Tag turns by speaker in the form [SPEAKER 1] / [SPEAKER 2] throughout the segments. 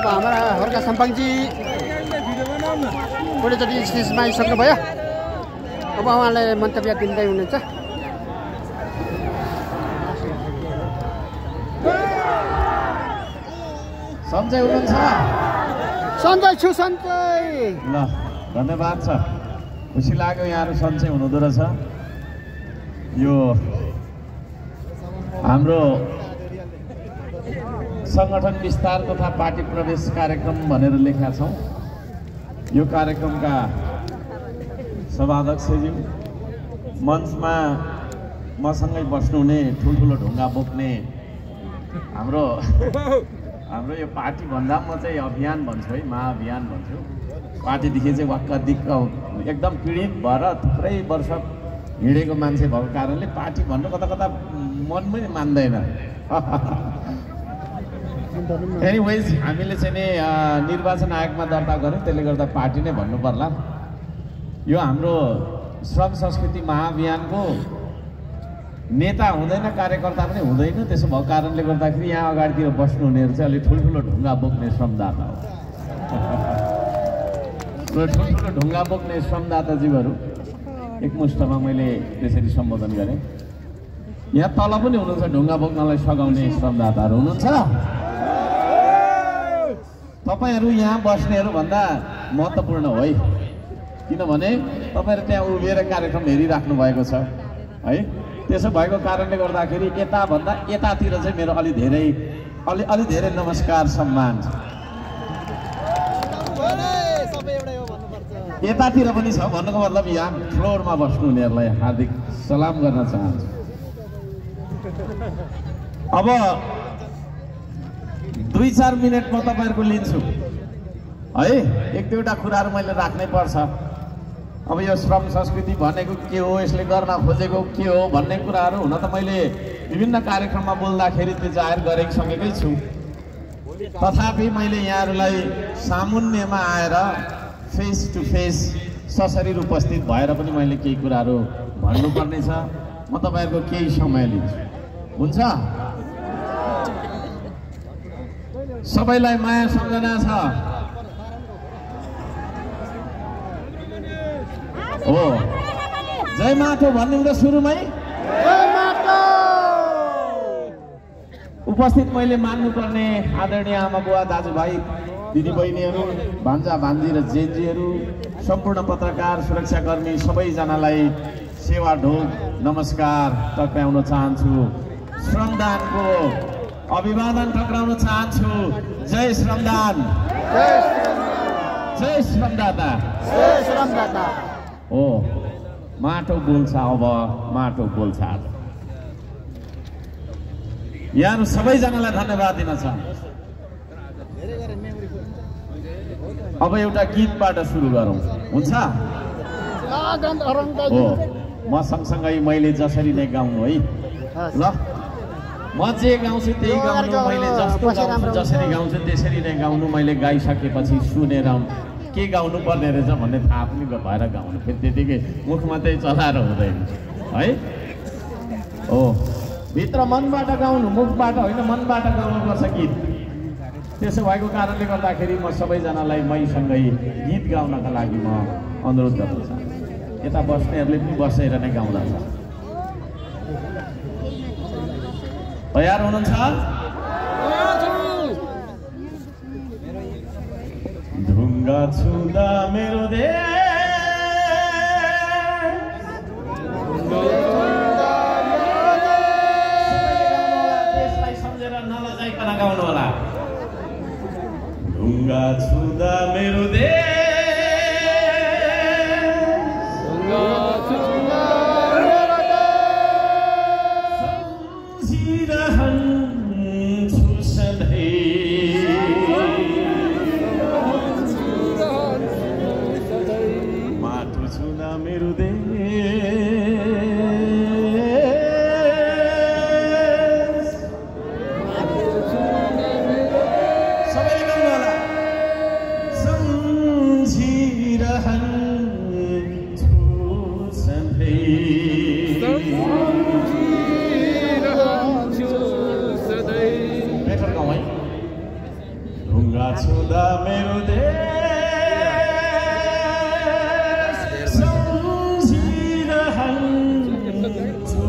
[SPEAKER 1] हमारा हर्का सम्पाङ जी पहिलोचोटि स्टेजमा आइसक्नुभयो। अब उहाँले मन्तव्य दिँदै हुनुहुन्छ।
[SPEAKER 2] सन्चै हुनुहुन्छ?
[SPEAKER 1] सन्चै छु सन्चै।
[SPEAKER 2] ल धन्यवाद छ, खुसी लाग्यो यहाँहरू सन्चै हुनुहुँदो रहेछ। यो हाम्रो सङ्गठन विस्तार तथा पार्टी प्रवेश कार्यक्रम भनेर लेखेका छौँ। यो कार्यक्रमका सभाध्यक्षज्यू, मञ्चमा मसँगै बस्नुहुने ठुल्ठुलो ढुङ्गा बोक्ने हाम्रो यो पार्टी भन्दा म चाहिँ अभियान भन्छु है, महाअभियान भन्छु। पार्टीदेखि चाहिँ वाक्क दिक्क एकदम पीडित भएर थुप्रै वर्ष हिँडेको मान्छे भएको कारणले पार्टी भन्नु कता कता मनमै मान्दैन। एनिवेज हामीले चाहिँ नि निर्वाचन आयोगमा दर्ता गऱ्यौँ, त्यसले गर्दा पार्टी नै भन्नु पर्ला। यो हाम्रो श्रम संस्कृति महाअभियानको नेता हुँदैन, कार्यकर्ता पनि हुँदैन। त्यसो भएको कारणले गर्दाखेरि यहाँ अगाडितिर बस्नुहुनेहरू चाहिँ अलिक ठुल्ठुलो ढुङ्गा बोक्ने श्रमदाता हो। ठुल्ठुलो ढुङ्गा बोक्ने श्रमदाताजीहरू एकमुष्टमा मैले त्यसरी सम्बोधन गरेँ। यहाँ तल पनि हुनुहुन्छ ढुङ्गा बोक्नलाई सघाउने श्रमदाताहरू हुनुहुन्छ। तपाईँहरू यहाँ बस्नेहरू भन्दा महत्त्वपूर्ण हो है, किनभने तपाईँहरू त्यहाँ उभिएर कार्यक्रम हेरिराख्नु भएको छ है। त्यसो भएको कारणले गर्दाखेरि यताभन्दा यतातिर चाहिँ मेरो अलि धेरै नमस्कार सम्मान छ। यतातिर पनि छ भन्नुको मतलब यहाँ फ्लोरमा बस्नुहुनेहरूलाई हार्दिक सलाम गर्न चाहन्छु। अब 2-4 मिनट म तपाईँहरूको लिन्छु है। एक दुईवटा कुराहरू मैले राख्नै पर्छ। अब यो श्रम संस्कृति भनेको के हो, यसले गर्न खोजेको के हो भन्ने कुराहरू हुन त मैले विभिन्न कार्यक्रममा बोल्दाखेरि त्यो जाहेर गरेसँगै छु। तथापि मैले यहाँहरूलाई सामुन्यमा आएर फेस टु फेस सशरीर उपस्थित भएर पनि मैले केही कुराहरू भन्नुपर्ने छ। म तपाईँहरूको केही समय लिन्छु, हुन्छ? सबैलाई माया सम्झना छ हो। जय माटो भन्ने त सुरुमै
[SPEAKER 1] जय माटो।
[SPEAKER 2] उपस्थित मैले मान्नुपर्ने आदरणीय आमा बुवा, दाजुभाइ, दिदीबहिनीहरू, भान्जा भान्जी र जेन्जीहरू, सम्पूर्ण पत्रकार, सुरक्षाकर्मी सबैजनालाई सेवा ढोग नमस्कार टक्राउन चाहन्छु। श्रमदानको अभिवादन टक्राउन चाहन्छु। जय श्रमदान, जय श्रमदाता,
[SPEAKER 1] जय श्रमदाता।
[SPEAKER 2] हो माटो बोल्छ, अब माटो बोल्छ। यहाँहरू सबैजनालाई धन्यवाद दिन चाहन्छु। अब एउटा गीतबाट सुरु गरौँ, हुन्छ? हो, म सँगसँगै मैले जसरी नै गाउनु है। ल, म जे गाउँछु त्यही गाउनु, मैले जस्तो गाउँछु जसरी गाउँछु त्यसरी नै गाउनु। मैले गाइसकेपछि सुनेर के गाउनु पर्ने रहेछ भन्ने थाहा पनि भएर गाउनु, फेरि त्यतिकै मुख मात्रै चलाएर हुँदैन है। हो, भित्र मनबाट गाउनु, मुखबाट होइन, मनबाट गाउनुपर्छ गीत। त्यसो भएको कारणले गर्दाखेरि म सबैजनालाई मैसँगै गीत गाउनका लागि म अनुरोध गर्न चाहन्छु। यता बस्नेहरूले पनि बसेर नै गाउँदा छ। तयार हुनुहुन्छ? ढुङ्गा छुँदा मेरो देशलाई सम्झेर नलजाइकन गाउनु होला। ढुङ्गा छुँदा मेरो छुँदा मेरो देश सम्झिरहन्छु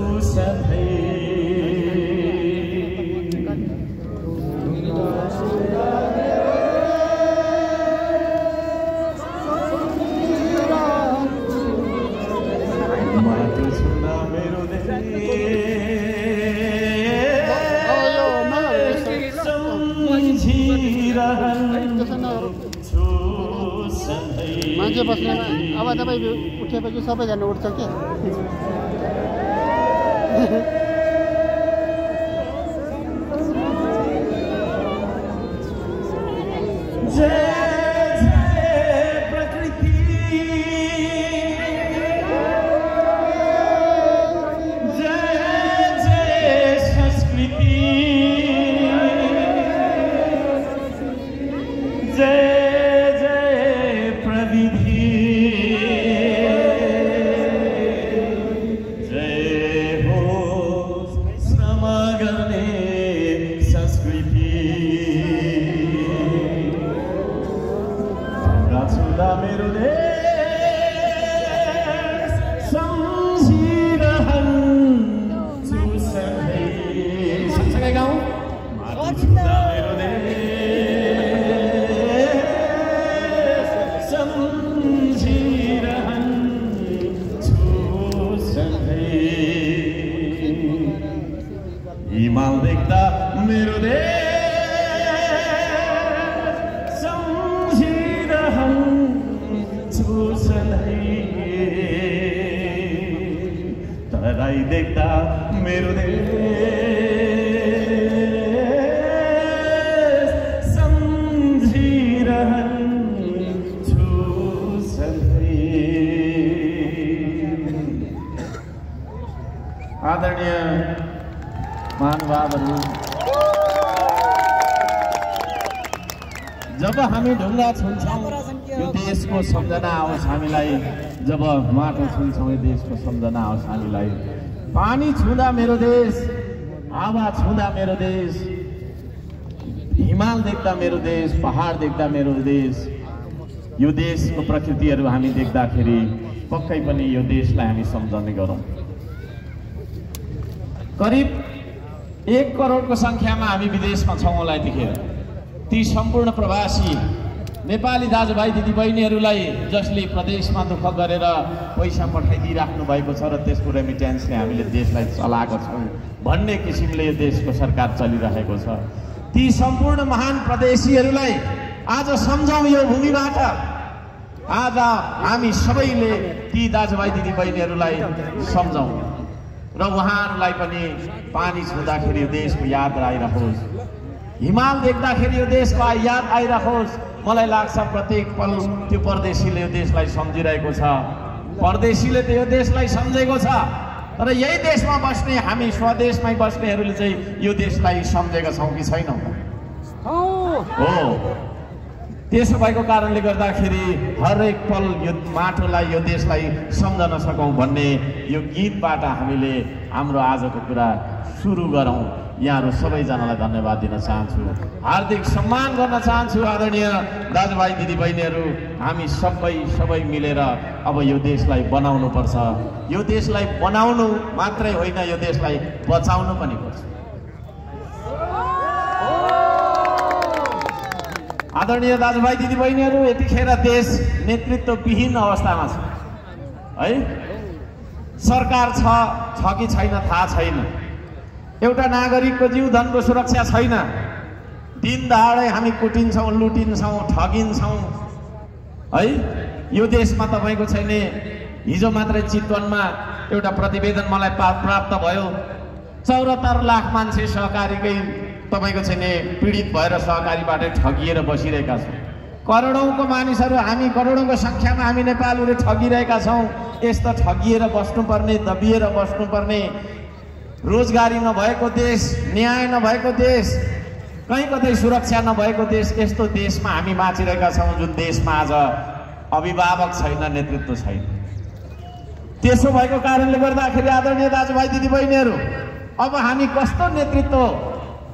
[SPEAKER 2] सधैँ
[SPEAKER 1] मान्छे बस्नेमा अब तपाईँ उठेपछि सबैजना उठ्छ के हिमाल देख्दा मेरो देश सम्झिरहन्छु सधैँ तराई देख्दा मेरो देश सम्झिरहन्छु सधैँ। आदरणीय महानुभावहरू, जब हामी ढुङ्गा छुन्छौँ यो देशको सम्झना आओस् हामीलाई, जब माटो छुन्छौँ यो देशको सम्झना आओस् हामीलाई। पानी छुँदा मेरो देश, हावा छुँदा मेरो देश, हिमाल देख्दा मेरो देश, पहाड देख्दा मेरो देश, यो देशको प्रकृतिहरू हामी देख्दाखेरि पक्कै पनि यो देशलाई हामी सम्झने गरौँ। करिब 1 करोडको सङ्ख्यामा हामी विदेशमा छौँ होला यतिखेर। ती सम्पूर्ण प्रवासी नेपाली दाजुभाइ दिदीबहिनीहरूलाई जसले प्रदेशमा दुःख गरेर पैसा पठाइदिइराख्नु भएको छ र त्यसको रेमिट्यान्सले हामीले देशलाई चलाएको छौँ भन्ने किसिमले यो देशको सरकार चलिरहेको छ, ती सम्पूर्ण महान प्रदेशीहरूलाई आज सम्झौँ यो भूमिबाट। आज हामी सबैले ती दाजुभाइ दिदीबहिनीहरूलाई सम्झौँ र उहाँहरूलाई पनि पानी छुँदाखेरि यो देशको याद आइरहोस्, हिमाल देख्दाखेरि यो देशको याद आइरहोस्। मलाई लाग्छ प्रत्येक पल त्यो परदेशीले यो देशलाई सम्झिरहेको छ, परदेशीले त यो देशलाई सम्झेको छ, तर यही देशमा बस्ने हामी स्वदेशमै बस्नेहरूले चाहिँ यो देशलाई सम्झेका छौँ कि छैनौँ? हो। त्यसो भएको कारणले गर्दाखेरि हरेक पल यो माटोलाई यो देशलाई सम्झन सकौँ भन्ने यो गीतबाट हामीले हाम्रो आजको कुरा सुरु गरौँ। यहाँहरू सबैजनालाई धन्यवाद दिन चाहन्छु, हार्दिक सम्मान गर्न चाहन्छु। आदरणीय दाजुभाइ दिदीबहिनीहरू, हामी सबै मिलेर अब यो देशलाई बनाउनु पर्छ। यो देशलाई बनाउनु मात्रै होइन, यो देशलाई बचाउनु पनि पर्छ। आदरणीय दाजुभाइ दिदीबहिनीहरू, यतिखेर देश नेतृत्वविहीन अवस्थामा छ है। सरकार छ कि छैन थाहा छैन, एउटा नागरिकको जीवधनको सुरक्षा छैन। दिन दहाडै हामी कुटिन्छौँ, लुटिन्छौँ, ठगिन्छौँ है। यो देशमा तपाईँको छैन। हिजो मात्रै चितवनमा एउटा प्रतिवेदन मलाई प्राप्त भयो, 74 लाख मान्छे सहकारीकै तपाईँको छैन पीडित भएर सहकारीबाट ठगिएर बसिरहेका छौँ। करोडौँको मानिसहरू, हामी करोडौँको सङ्ख्यामा हामी नेपालीहरू ठगिरहेका छौँ। यस्तो ठगिएर बस्नुपर्ने, दबिएर बस्नुपर्ने, रोजगारी नभएको देश, न्याय नभएको देश, कहीँ कतै सुरक्षा नभएको देश, यस्तो देशमा हामी बाँचिरहेका छौँ जुन देशमा आज अभिभावक छैन, नेतृत्व छैन। त्यसो भएको कारणले गर्दाखेरि आदरणीय दाजुभाइ दिदीबहिनीहरू, अब हामी कस्तो नेतृत्व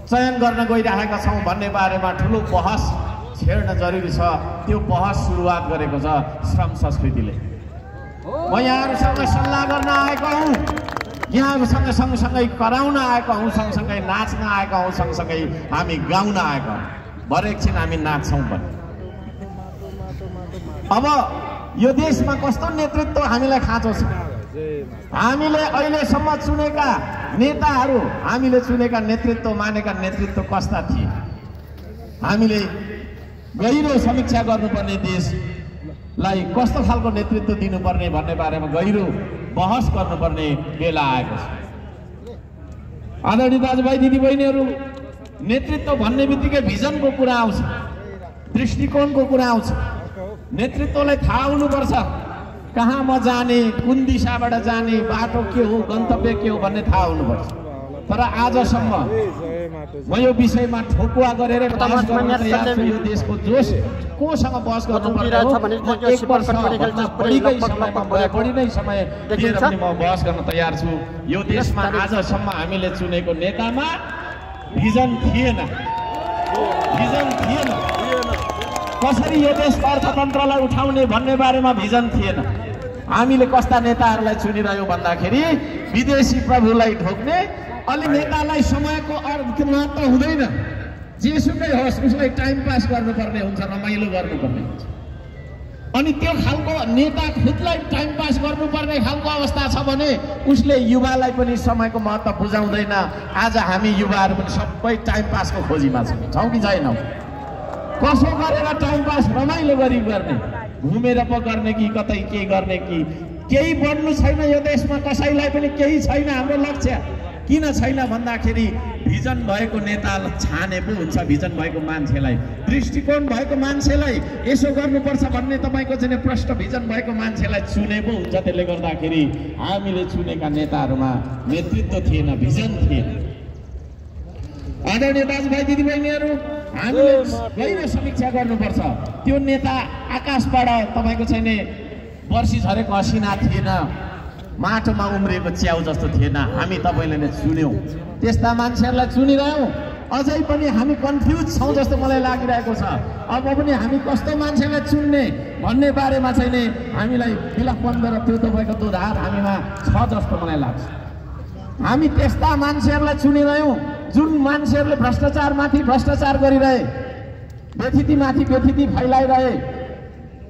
[SPEAKER 1] चयन गर्न गइरहेका छौँ भन्ने बारेमा ठुलो बहस
[SPEAKER 2] छेड्न जरुरी छ त्यो बहस सुरुवात गरेको छ श्रम संस्कृतिले। म यहाँहरूसँग सल्लाह गर्न आएको हुँ, यहाँहरूसँग सँगसँगै कराउन आएको हुँ, सँगसँगै नाच्न आएको हुँ, सँगसँगै हामी गाउन आएको हौँ। भरे एकछिन हामी नाच्छौँ पनि। अब यो देशमा कस्तो नेतृत्व हामीलाई खाँचो छ। हामीले अहिलेसम्म चुनेका नेताहरू, हामीले चुनेका नेतृत्व मानेका नेतृत्व कस्ता थिए? हामीले गहिरो समीक्षा गर्नुपर्ने, देशलाई कस्तो खालको नेतृत्व दिनुपर्ने भन्ने बारेमा गहिरो बहस गर्नुपर्ने बेला आएको छ। आदरणीय दाजुभाइ दिदीबहिनीहरू, नेतृत्व भन्ने बित्तिकै भिजनको कुरा आउँछ, दृष्टिकोणको कुरा आउँछ। नेतृत्वलाई थाहा हुनुपर्छ कहाँ म जाने, कुन दिशाबाट जाने, बाटो के हो, गन्तव्य के हो भन्ने थाहा हुनुपर्छ। तर आजसम्म म यो विषयमा ठोकुवा गरेर बहस गर्न तयार छु। यो देशको जोस कोसँग बहस गर्नुपर्ने हो, एक वर्षभन्दा बढी नै समय दिएर पनि म बहस गर्न तयार छु। यो देशमा आजसम्म हामीले चुनेको नेतामा भिजन थिएन, भिजन थिएन। कसरी यो देशको अर्थतन्त्रलाई उठाउने भन्ने बारेमा भिजन थिएन। हामीले कस्ता नेताहरूलाई चुनिरह्यौँ भन्दाखेरि विदेशी प्रभुलाई ढोक्ने, अलि नेतालाई समयको महत्त्व हुँदैन, जेसुकै होस् उसलाई टाइम पास गर्नुपर्ने हुन्छ, रमाइलो गर्नुपर्ने हुन्छ। अनि त्यो खालको नेता खुदलाई टाइम पास गर्नुपर्ने खालको अवस्था छ भने उसले युवालाई पनि समयको महत्त्व बुझाउँदैन। आज हामी युवाहरू पनि सबै टाइम पासको खोजीमा छौँ कि छैनौँ? कसो गरेर टाइम पास रमाइलो गरी गर्ने, घुमेर पो गर्ने कि कतै के गर्ने कि केही बन्नु छैन यो देशमा, कसैलाई पनि केही छैन। हाम्रो लक्ष्य किन छैन भन्दाखेरि भिजन भएको नेता छाने पो हुन्छ, भिजन भएको मान्छेलाई, दृष्टिकोण भएको मान्छेलाई यसो गर्नुपर्छ भन्ने तपाईँको चाहिँ प्रष्ट भिजन भएको मान्छेलाई चुने पो हुन्छ। त्यसले गर्दाखेरि हामीले चुनेका नेताहरूमा नेतृत्व थिएन, भिजन थिएन। आदरणीय दाजुभाइ दिदीबहिनीहरू, हामीले गहिरो समीक्षा गर्नुपर्छ। त्यो नेता आकाशबाट तपाईँको चाहिँ वर्षी झरेको असिना थिएन, माटोमा उम्रिएको च्याउ जस्तो थिएन। हामी तपाईँले नै चुन्यौँ, त्यस्ता मान्छेहरूलाई चुनिरह्यौँ। अझै पनि हामी कन्फ्युज छौँ जस्तो मलाई लागिरहेको छ। अब पनि हामी कस्तो मान्छेलाई चुन्ने भन्ने बारेमा चाहिँ नि हामीलाई विलम्बन र त्यो तपाईँको दुधार हामीमा छ जस्तो मलाई लाग्छ। हामी त्यस्ता मान्छेहरूलाई चुनिरह्यौँ जुन मान्छेहरूले भ्रष्टाचारमाथि भ्रष्टाचार गरिरहे, व्यथितिमाथि व्यथिति फैलाइरहे,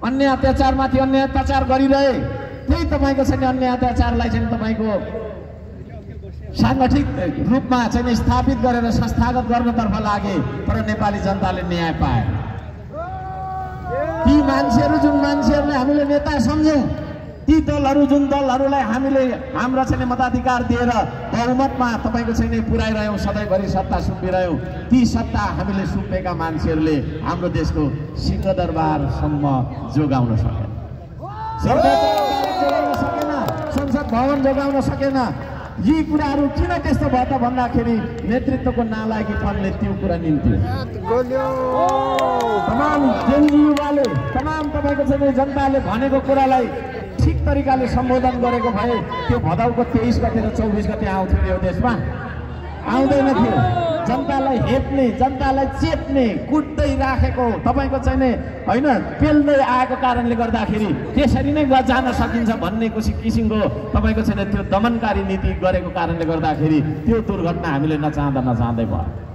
[SPEAKER 2] अन्य अत्याचारमाथि अन्य अत्याचार गरिरहे। त्यही तपाईँको चाहिँ अन्य अत्याचारलाई चाहिँ तपाईँको साङ्गठिक रूपमा चाहिँ स्थापित गरेर संस्थागत गर्नतर्फ लागे, तर नेपाली जनताले न्याय पाए। ती मान्छेहरू जुन मान्छेहरूले हामीले नेता सम्झ्यौँ, ती दलहरू जुन दलहरूलाई हामीले हाम्रो चाहिँ मताधिकार दिएर बहुमतमा तपाईँको चाहिँ पुर्याइरह्यौँ, सधैँभरि सत्ता सुम्पिरह्यौँ, ती सत्ता हामीले सुम्पेका मान्छेहरूले हाम्रो देशको सिंहदरबारसम्म जोगाउन सकेन, जोगाउन सकेन, संसद भवन जोगाउन सकेन। यी कुराहरू किन त्यस्तो भयो त भन्दाखेरि नेतृत्वको नालायकीपनले त्यो कुरा निम्त्यो। तमाम जेनजी युवाले, तमाम तपाईँको चाहिँ जनताले भनेको कुरालाई ठिक तरिकाले सम्बोधन गरेको भए त्यो भदौको 23 गते र 24 गते आउँथ्यो यो देशमा, आउँदैन थियो। जनतालाई हेप्ने, जनतालाई चेप्ने, कुट्दै राखेको तपाईँको चाहिँ नि होइन, पेल्दै आएको कारणले गर्दाखेरि त्यसरी नै जान सकिन्छ भन्ने किसिमको तपाईँको चाहिँ त्यो दमनकारी नीति गरेको कारणले गर्दाखेरि त्यो दुर्घटना हामीले नचाहँदै भयो।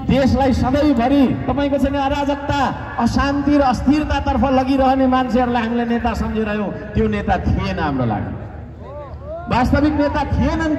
[SPEAKER 2] देशलाई सधैँभरि तपाईँको चाहिँ अराजकता, अशान्ति र अस्थिरतातर्फ लगिरहने मान्छेहरूलाई हामीले नेता सम्झिरह्यौँ। त्यो नेता थिएन हाम्रो लागि, वास्तविक नेता थिएनन्।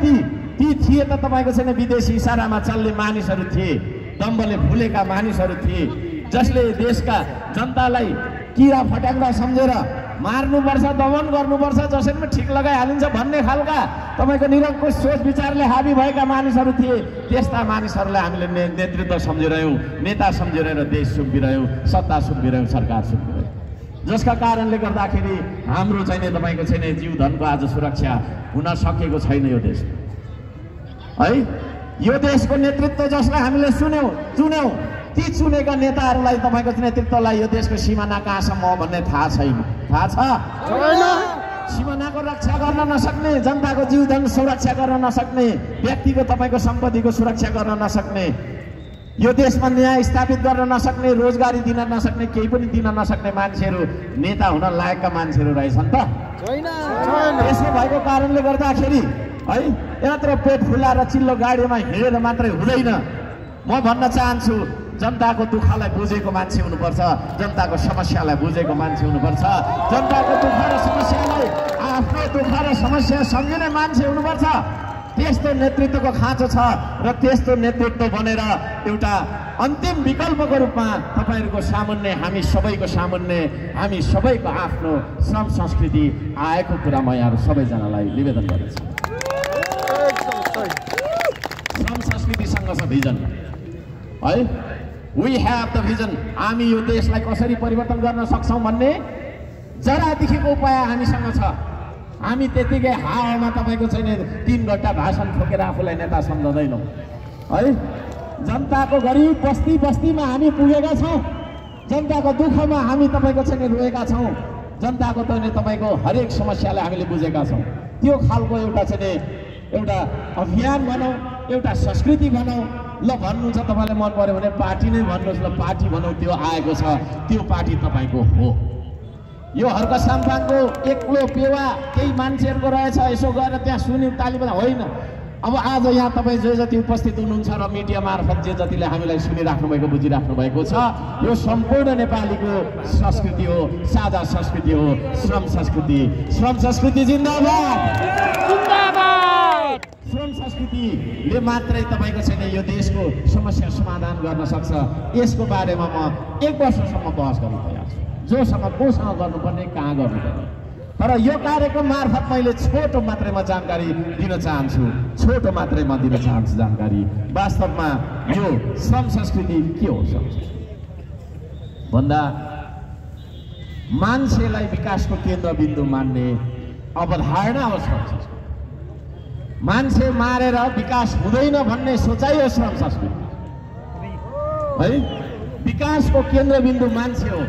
[SPEAKER 2] ती थिए त तपाईँको छैन विदेशी इसारामा चल्ने मानिसहरू थिए, दम्बले फुलेका मानिसहरू थिए, जसले देशका जनतालाई किरा फट्याङ्ग्रा सम्झेर मार्नुपर्छ, दमन गर्नुपर्छ, जसरी पनि ठिक लगाइहालिन्छ भन्ने खालका तपाईँको निरङ्कुश सोच विचारले हाबी भएका मानिसहरू थिए। त्यस्ता मानिसहरूलाई हामीले नेतृत्व सम्झिरह्यौँ, नेता सम्झिरहेर देश सुम्पिरह्यौँ, सत्ता सुम्पिरह्यौँ, सरकार सुम्पिरह्यौँ, जसका कारणले गर्दाखेरि हाम्रो चाहिँ तपाईँको छैन जीवधनको आज सुरक्षा हुन सकेको छैन यो देश है। यो देशको नेतृत्व जसलाई हामीले चुन्यौँ, ती चुनेका नेताहरूलाई तपाईँको नेतृत्वलाई यो देशको सिमाना कहाँसम्म हो भन्ने थाहा छैन। थाहा छ? सिमानाको रक्षा गर्न नसक्ने, जनताको जीवधन सुरक्षा गर्न नसक्ने, व्यक्तिको तपाईँको सम्पत्तिको सुरक्षा गर्न नसक्ने, यो देशमा न्याय स्थापित गर्न नसक्ने, रोजगारी दिन नसक्ने, केही पनि दिन नसक्ने मान्छेहरू नेता हुन लायकका मान्छेहरू रहेछन् त? त्यसो भएको कारणले गर्दाखेरि है यत्र पेट फुलाएर चिल्लो गाडीमा हिँडेर मात्रै हुँदैन। म भन्न चाहन्छु जनताको दुःखलाई बुझेको मान्छे हुनुपर्छ, जनताको समस्यालाई बुझेको मान्छे हुनुपर्छ, जनताको दुःख र समस्यालाई आफ्नो दुःख र समस्या सम्झिने मान्छे हुनुपर्छ। त्यस्तो नेतृत्वको खाँचो छ र त्यस्तो नेतृत्व बनेर एउटा अन्तिम विकल्पको रूपमा तपाईहरुको सामुन्ने, हामी सबैको सामुन्ने, हामी सबैको आफ्नो श्रम संस्कृति आएको कुरा म यहाँहरु सबैजनालाई निवेदन गर्दछु। श्रम संस्कृतिसँग छ भिजन है, वी हैव द भिजन। हामी यो देशलाई कसरी परिवर्तन गर्न सक्छौं भन्ने जरादेखिको उपाय हामीसँग छ। हामी त्यतिकै हावामा तपाईको छैन 3 घण्टा भाषण ठोकेर आफूलाई नेता सम्झदैनौं है। जनताको गरिब बस्ती बस्तीमा हामी पुगेका छौं, जनताको दुःखमा हामी तपाईको छैन रोएका छौं, जनताको तपाईको हरेक समस्यालाई हामीले बुझेका छौं। त्यो खालको एउटा चाहिँ एउटा अभियान बनाऊ, एउटा संस्कृति बनाऊ। ल भन्नु छ तपाईलाई मन पर्यो भने पार्टी नै भन्नुस्, ल पार्टी बनाऊ, त्यो आएको छ, त्यो पार्टी तपाईको हो। यो हर्क साम्पाङको एक्लो पेवा केही मान्छेहरुको रहेछ, यसो गएर त्यहाँ सुन्यौ ताली बजा होइन। अब आज यहाँ तपाई जो जति उपस्थित हुनुहुन्छ र मिडिया मार्फत जे जतिले हामीलाई सुनिराख्नु भएको बुझिराख्नु भएको छ, यो सम्पूर्ण नेपालीको संस्कृति हो, साझा संस्कृति हो, श्रम संस्कृति। श्रम संस्कृति जिन्दाबाद, जिन्दाबाद। श्रम संस्कृतिले मात्रै तपाईको छैन यो देशको समस्या समाधान गर्न सक्छ। यसको बारेमा म 1 वर्षसम्म बहस गर्न तयार छु, जोसँग कोसँग गर्नुपर्ने, कहाँ गर्नुपर्ने। तर यो कार्यक्रम मार्फत मैले छोटो मात्रै म जानकारी दिन चाहन्छु, छोटो मात्रै म दिन चाहन्छु जानकारी। वास्तवमा यो श्रम संस्कृति के हो भन्दा मान्छेलाई विकासको केन्द्रबिन्दु मान्ने अवधारणा हो श्रम संस्कृति। मान्छे मारेर विकास हुँदैन भन्ने सोचाइ हो श्रम संस्कृति है। विकासको केन्द्रबिन्दु मान्छे हो।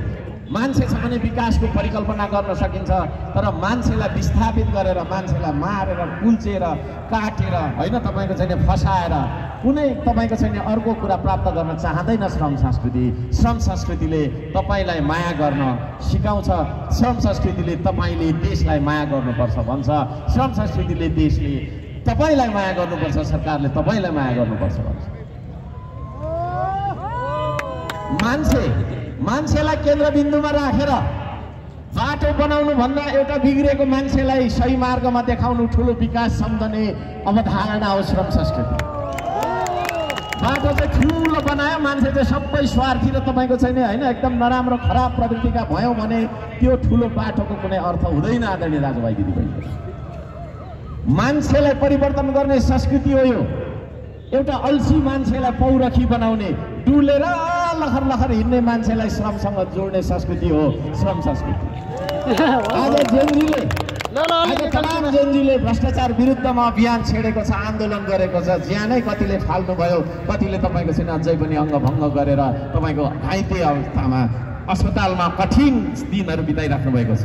[SPEAKER 2] मान्छे छ भने विकासको परिकल्पना गर्न सकिन्छ, तर मान्छेलाई विस्थापित गरेर, मान्छेलाई मारेर, कुल्चेर, काटेर हैन तपाईको चाहिँ फसाएर कुनै तपाईको चाहिँ अर्को कुरा प्राप्त गर्न चाहदैन श्रम संस्कृति। श्रम संस्कृतिले तपाईलाई माया गर्न सिकाउँछ। श्रम संस्कृतिले तपाईले देशलाई माया गर्नुपर्छ भन्छ। श्रम संस्कृतिले देशले तपाईलाई माया गर्नुपर्छ, सरकारले तपाईलाई माया गर्नुपर्छ भन्छ। मान्छेलाई केन्द्रबिन्दुमा राखेर बाटो बनाउनु भन्दा एउटा बिग्रेको मान्छेलाई सही मार्गमा देखाउनु ठुलो विकास सम्झने अवधारणा हो श्रम संस्कृति। बाटो चाहिँ ठुलो बनायो, मान्छे चाहिँ सबै स्वार्थी र तपाईको छैन हैन एकदम नराम्रो खराब प्रवृत्तिका भयौ भने त्यो ठुलो बाटोको कुनै अर्थ हुँदैन। आदरणीय दाजुभाइ दिदीबहिनी, मान्छेलाई परिवर्तन गर्ने संस्कृति हो यो। एउटा अल्छी मान्छेलाई पौरखी बनाउने, डुलेर लखर लखर हिँड्ने मान्छेलाई श्रमसँग जोड्ने संस्कृति हो श्रम संस्कृति। आज तमाम जेनजीले भ्रष्टाचार विरुद्धमा अभियान छेडेको छ, आन्दोलन गरेको छ, ज्यानै कतिले फाल्नुभयो, कतिले तपाईको छैन अझै पनि अङ्गभङ्ग गरेर तपाईको घाइते अवस्थामा अस्पतालमा कठिन दिनहरू बिताइराख्नु भएको छ।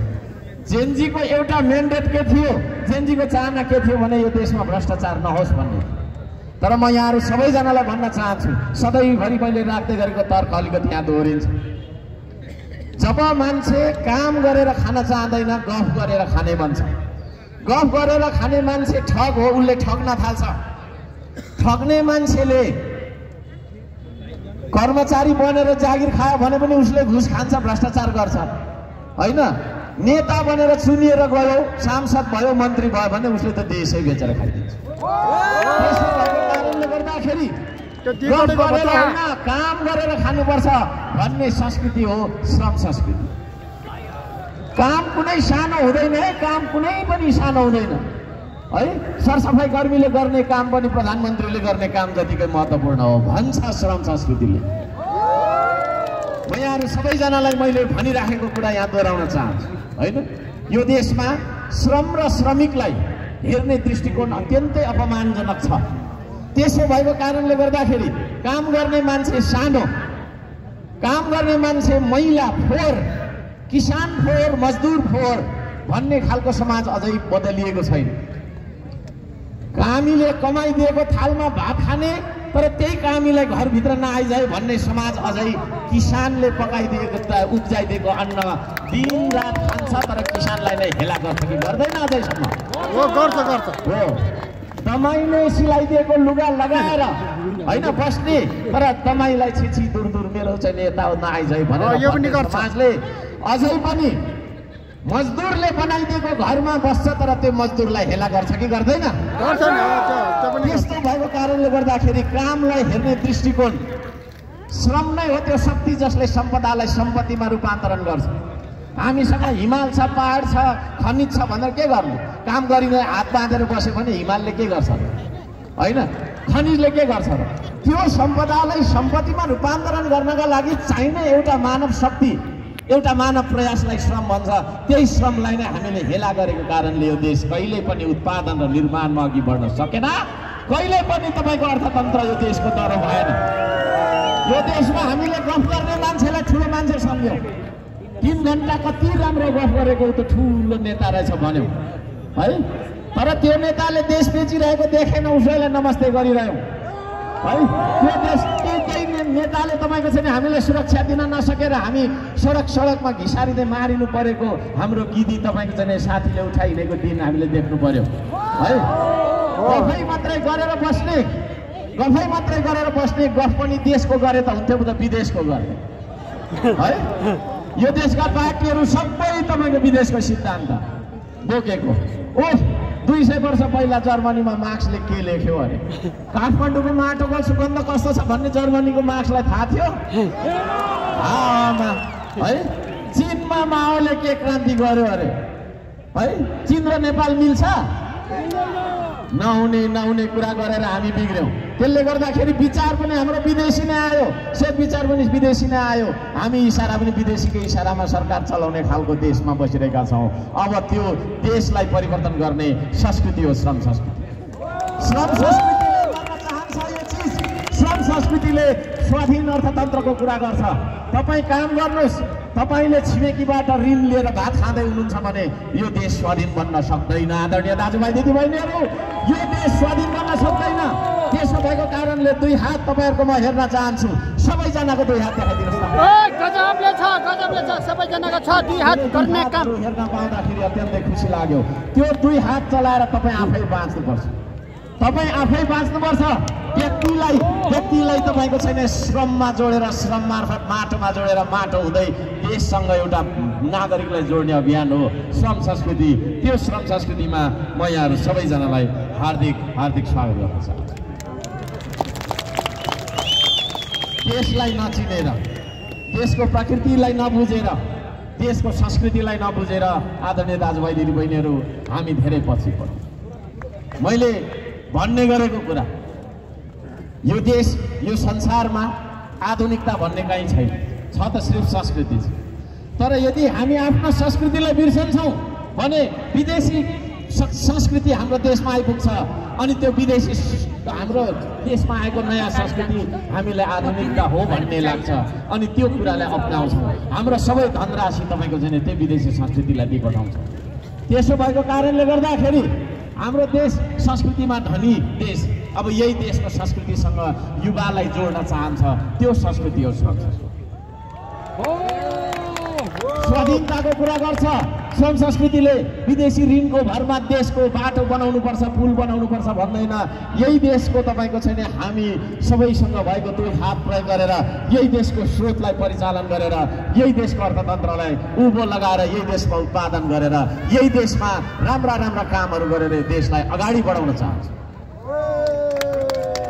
[SPEAKER 2] जेनजीको एउटा म्यान्डेट के थियो, जेनजीको चाहना के थियो भने यो देशमा भ्रष्टाचार नहोस् भन्ने। तर म यहाँहरु सबैजनालाई भन्न चाहन्छु, सधैँभरि मैले राख्दै गरेको तर्क अलिकति यहाँ दोहोरिन्छ। जब मान्छे काम गरेर खान चाहँदैन, गफ गरेर खाने भन्छ। गफ गरेर खाने मान्छे ठग हो, उसले ठग्न थाल्छ। ठग्ने मान्छेले कर्मचारी बनेर जागिर खायो भने पनि उसले घुस खान्छ, भ्रष्टाचार गर्छ हैन। नेता बनेर चुनिएर गयो, सांसद भयो, मन्त्री भयो भने उसले त देशै बेचेर खाइदिन्छ। गर्दाखेरि काम गरेर खानुपर्छ भन्ने संस्कृति हो श्रम संस्कृति। काम कुनै सानो हुँदैन है, काम कुनै पनि सानो हुँदैन है। सरसफाई कर्मीले गर्ने काम पनि प्रधानमन्त्रीले गर्ने काम जतिकै महत्त्वपूर्ण हो भन्छ श्रम संस्कृतिले। म यहाँहरु सबैजनालाई मैले भनिराखेको कुरा यहाँ दोहोऱ्याउन चाहन्छु हैन। यो देशमा श्रम र श्रमिकलाई हेर्ने दृष्टिकोण अत्यन्तै अपमानजनक छ। त्यसो भएको कारणले गर्दाखेरि काम गर्ने मान्छे सानो, काम गर्ने मान्छे महिला फोहोर, किसान फोहोर, मजदुर फोहोर भन्ने खालको समाज अझै बदलिएको छैन। कामीले कमाइदिएको थालमा भात खाने तर त्यही कामीलाई घरभित्र नआइजाए भन्ने समाज अझै किसानले पकाइदिएको उब्जाइदिएको अन्न दिनरात खान्छ तर किसानलाई नै हेला गर्छ कि गर्दैन अझैसम्म? हो तपाईँले सिलाइदिएको लुगा लगाएर होइन बस्ने तर तपाईँलाई छिछि दूर दूर मेरो चाहिँ नेता नआइजाए भनेर समाजले अझै पनि मजदुरले बनाइदिएको घरमा बस्छ तर त्यो मजदुरलाई हेला गर्छ कि गर्दैन? त्यस्तो भएको कारणले गर्दाखेरि कामलाई हेर्ने दृष्टिकोण श्रम नै हो त्यो शक्ति जसले सम्पदालाई सम्पत्तिमा रूपान्तरण गर्छ। हामीसँग हिमाल छ, पहाड छ, खनिज छ भनेर के गर्नु? काम गरिने हात बाँधेर बस्यो भने हिमालले के गर्छ र? होइन, खनिजले के गर्छ र? त्यो सम्पदालाई सम्पत्तिमा रूपान्तरण गर्नका लागि चाहिने एउटा मानव शक्ति, एउटा मानव प्रयासलाई श्रम भन्छ। त्यही श्रमलाई नै हामीले हेला गरेको कारणले यो देश कहिले पनि उत्पादन र निर्माणमा अघि बढ्न सकेन। कहिले पनि तपाईँको अर्थतन्त्र यो देशको डर भएन। यो देशमा हामीले गफ गर्ने मान्छेलाई ठुलो मान्छे सम्झ्यौँ। 3 घन्टा कति राम्रो गफ गरेको त ठुलो नेता रहेछ भन्यौँ है, तर त्यो नेताले देश बेचिरहेको देखेन, उसैलाई नमस्ते गरिरह्यौँ है। त्यो देश त्यही नेताले तपाईँको चाहिँ हामीलाई सुरक्षा दिन नसकेर हामी सडकमा घिसारिँदै मारिनु परेको हाम्रो गिदी तपाईँको चाहिँ साथीले उठाइदिएको दिन हामीले देख्नु पर्यो है। गफै मात्रै गरेर बस्ने गफ पनि देशको गरे त हुन्थ्यो त विदेशको गर्ने है। यो देशका पार्टीहरू सबै तपाईँको विदेशको सिद्धान्त बोकेको। 200 वर्ष पहिला जर्मनीमा मार्क्सले के लेख्यो अरे? काठमाडौँको माटोको सुगन्ध कस्तो छ भन्ने जर्मनीको मार्क्सलाई थाहा थियो है। चीनमा माओले के क्रान्ति गर्यो अरे है? चीन र नेपाल मिल्छ? नहुने कुरा गरेर हामी बिग्र्यौँ। त्यसले गर्दाखेरि विचार पनि हाम्रो विदेशी नै आयो, सेट विचार पनि विदेशी नै आयो। हामी इसारा पनि विदेशीको इसारामा सरकार चलाउने खालको देशमा बसिरहेका छौँ। अब त्यो देशलाई परिवर्तन गर्ने संस्कृति हो श्रम संस्कृति। श्रम संस्कृतिले गर्न चाहन्छ यो चिज। श्रम संस्कृतिले स्वाधीन अर्थतन्त्रको कुरा गर्छ। तपाईँ काम गर्नुहोस्, तपाईँले छिमेकीबाट ऋण लिएर भात खाँदै हुनुहुन्छ भने यो देश स्वाधीन बन्न सक्दैन। आदरणीय दाजुभाइ दिदीबहिनीहरू, यो देश स्वाधीन बन्न सक्दैन। त्यसो भएको कारणले 2 हात तपाईँहरूको म हेर्न चाहन्छु। सबैजनाको 2 हात देखाइदिनुहोस् न।
[SPEAKER 3] गजबले छ सबैजनाको छ 2 हात गर्ने काम
[SPEAKER 2] हेर्न पाउँदाखेरि अत्यन्तै खुसी लाग्यो। त्यो 2 हात चलाएर तपाईँ आफै बाँच्नुपर्छ। तपाईँ आफै बाँच्नुपर्छ। व्यक्तिलाई तपाईँको छैन श्रममा जोडेर, श्रम मार्फत माटोमा जोडेर, माटो हुँदै देशसँग एउटा नागरिकलाई जोड्ने अभियान हो श्रम संस्कृति। त्यो श्रम संस्कृतिमा म यहाँहरू सबैजनालाई हार्दिक स्वागत गर्न चाहन्छु। देशलाई नचिनेर, देशको प्रकृतिलाई नबुझेर, देशको संस्कृतिलाई नबुझेर आदरणीय दाजुभाइ दिदीबहिनीहरू हामी धेरै पछि पऱ्यौँ। मैले भन्ने गरेको कुरा, यो देश यो संसारमा आधुनिकता भन्ने कहीँ छैन, छ त सिर्फ संस्कृति छ। तर यदि हामी आफ्नो संस्कृतिलाई बिर्सन्छौँ भने विदेशी संस्कृति हाम्रो देशमा आइपुग्छ अनि त्यो विदेशी हाम्रो देशमा आएको नयाँ संस्कृति हामीलाई आधुनिकता हो भन्ने लाग्छ अनि त्यो कुरालाई अपनाउँछौँ। हाम्रो सबै धनराशि तपाईँको चाहिँ त्यो विदेशी संस्कृतिलाई दिइपठाउँछ। त्यसो भएको कारणले गर्दाखेरि हाम्रो देश संस्कृतिमा धनी देश। अब यही देशको संस्कृतिसँग युवालाई जोड्न चाहन्छ, त्यो संस्कृति हो स्वाधीनताको कुरा गर्छ। श्रम संस्कृतिले विदेशी ऋणको भरमा देशको बाटो बनाउनुपर्छ, पुल बनाउनुपर्छ भन्दैन। यही देशको तपाईँको छैन हामी सबैसँग भएको 2 हात प्रयोग गरेर यही देशको स्रोतलाई परिचालन गरेर, यही देशको अर्थतन्त्रलाई उँभो लगाएर, यही देशमा उत्पादन गरेर, यही देशमा राम्रा कामहरू गरेर देशलाई अगाडि बढाउन चाहन्छ।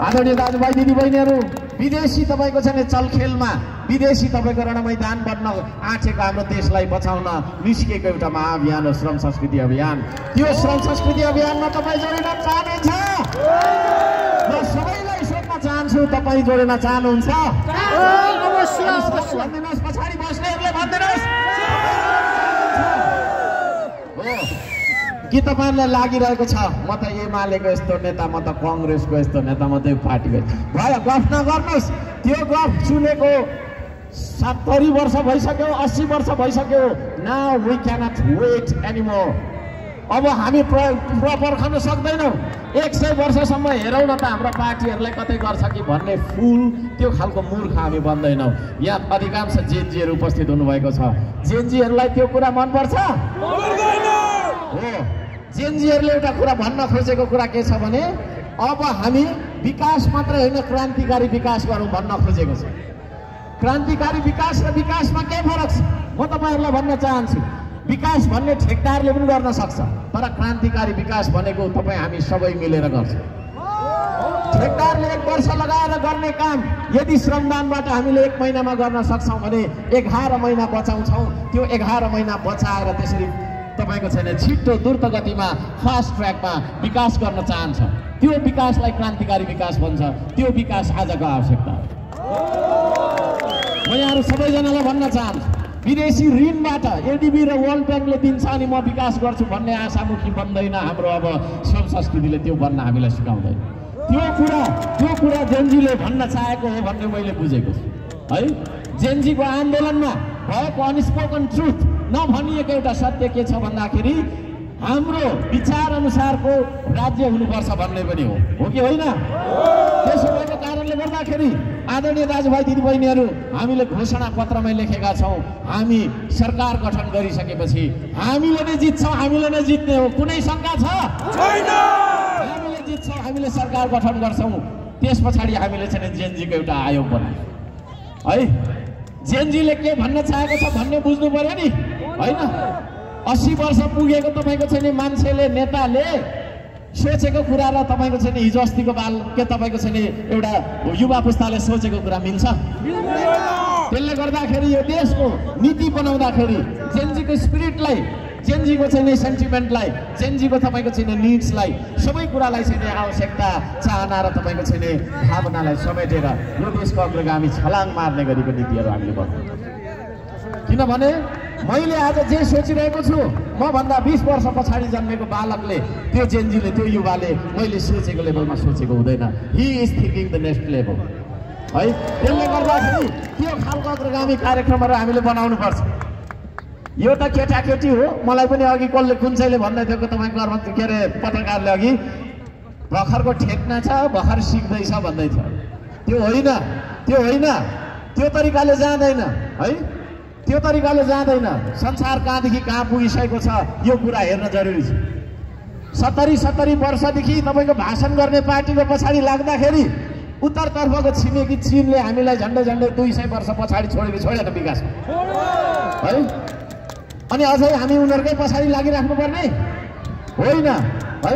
[SPEAKER 2] आदरणीय दाजुभाइ दिदीबहिनीहरू, विदेशी तपाईँको छैन चलखेलमा, विदेशी तपाईँको रणमैदान बन्न आँटेको हाम्रो देशलाई बचाउन निस्किएको एउटा महाअभियान हो श्रम संस्कृति अभियान। त्यो श्रम संस्कृति अभियानमा तपाईँ जोडिन चाहनुहुन्छ? म सबैलाई सोध्न चाहन्छु, तपाईँ जोडिन चाहनुहुन्छ? भनिदिनुहोस्, पछाडि बस्नेहरूले भनिदिनुहोस्। कि तपाईँहरूलाई लागिरहेको छ म त एमालेको यस्तो नेता, म त कङ्ग्रेसको यस्तो नेता, म त पार्टीको भयो? गफ नगर्नुहोस्। त्यो गफ सुनेको 70 वर्ष भइसक्यो, 80 वर्ष भइसक्यो। Now we cannot wait anymore. अब हामी पर्खन सक्दैनौँ। 100 वर्षसम्म हेरौँ न त हाम्रो पार्टीहरूलाई कतै गर्छ कि भन्ने फुल त्यो खालको मूर्ख हामी बन्दैनौँ। यहाँ अधिकांश जेनजीहरू उपस्थित हुनुभएको छ। जेनजीहरूलाई त्यो कुरा मनपर्छ? हो, जेनजीहरूले एउटा कुरा भन्न खोजेको कुरा के छ भने अब हामी विकास मात्र होइन क्रान्तिकारी विकास गरौँ भन्न खोजेको छ। क्रान्तिकारी विकास र विकासमा के फरक छ म तपाईँहरूलाई भन्न चाहन्छु। विकास भन्ने ठेकदारले पनि गर्न सक्छ, तर क्रान्तिकारी विकास भनेको तपाईँ हामी सबै मिलेर गर्छ। ठेकदारले 1 वर्ष लगाएर गर्ने काम यदि श्रमदानबाट हामीले 1 महिनामा गर्न सक्छौँ भने 11 महिना बचाउँछौँ। त्यो 11 महिना बचाएर त्यसरी तपाईँको छैन छिट्टो द्रुत गतिमा फास्ट ट्र्याकमा विकास गर्न चाहन्छ। त्यो विकासलाई क्रान्तिकारी विकास भन्छ। त्यो विकास आजको आवश्यकता हो। म यहाँहरू सबैजनालाई भन्न चाहन्छु, विदेशी ऋणबाट एडिबी र वर्ल्ड ब्याङ्कले दिन्छ अनि म विकास गर्छु भन्ने आशामुखी बन्दैन हाम्रो अब श्रम संस्कृतिले। त्यो बन्न हामीलाई सिकाउँदैन। त्यो कुरा जेनजीले भन्न चाहेको हो भन्ने मैले बुझेको छु है। जेनजीको आन्दोलनमा भएको अनस्पोकन ट्रुथ नभनिएको एउटा सत्य के छ भन्दाखेरि हाम्रो विचार अनुसारको राज्य हुनुपर्छ भन्ने पनि हो कि होइन? त्यसो भएको कारणले गर्दाखेरि आदरणीय दाजुभाइ दिदीबहिनीहरू, हामीले घोषणा पत्रमा लेखेका छौँ हामी सरकार गठन गरिसकेपछि हामीले नै जित्छौँ, हामीले नै जित्ने हो। कुनै शङ्का छ छैन? हामीले जित्छौँ, हामीले सरकार गठन गर्छौँ। त्यस पछाडि हामीले चाहिँ जेनजीको एउटा आयोग बनायौँ है। जेनजीले के भन्न चाहेको छ भन्ने बुझ्नु पर्यो नि होइन? 80 वर्ष पुगेको तपाईँको चाहिँ मान्छेले नेताले सोचेको कुरा र तपाईँको चाहिँ हिजो अस्तिको बाल के तपाईँको चाहिँ एउटा युवा पुस्ताले सोचेको कुरा मिल्छ? त्यसले गर्दाखेरि यो देशको नीति बनाउँदाखेरि जेनजीको स्पिरिटलाई, जेनजीको चाहिँ सेन्टिमेन्टलाई, जेनजीको तपाईँको चाहिँ निड्सलाई, सबै कुरालाई चाहिँ आवश्यकता चाहना र तपाईँको चाहिँ भावनालाई समेटेर यो देशको अग्रगामी छलाङ मार्ने गरेको नीतिहरू हामीले बनाउँछौँ। किनभने मैले आज जे सोचिरहेको छु म भन्दा 20 वर्ष पछाडि जन्मेको बालकले, त्यो जेनजीले, त्यो युवाले मैले सोचेको लेभलमा सोचेको हुँदैन। He is thinking the next level है। त्यसले गर्दाखेरि त्यो खालको अग्रगामी कार्यक्रमहरू हामीले बनाउनु पर्छ। यो त केटाकेटी हो। मलाई पनि अघि कसले कुन चाहिँले भन्दै थियो तपाईँको घरमा के अरे पत्रकारले अघि भर्खरको ठेक्ना छ, भर्खर सिक्दैछ भन्दै थियो। त्यो होइन, त्यो तरिकाले जाँदैन है। त्यो तरिकाले जाँदैन। संसार कहाँदेखि कहाँ पुगिसकेको छ यो कुरा हेर्न जरुरी छ। 70 वर्षदेखि तपाईँको भाषण गर्ने पार्टीको पछाडि लाग्दाखेरि उत्तरतर्फको छिमेकी चीनले हामीलाई झन्डै 200 वर्ष पछाडि छोडेर विकास है। अनि अझै हामी उनीहरूकै पछाडि लागिराख्नु पर्ने होइन है।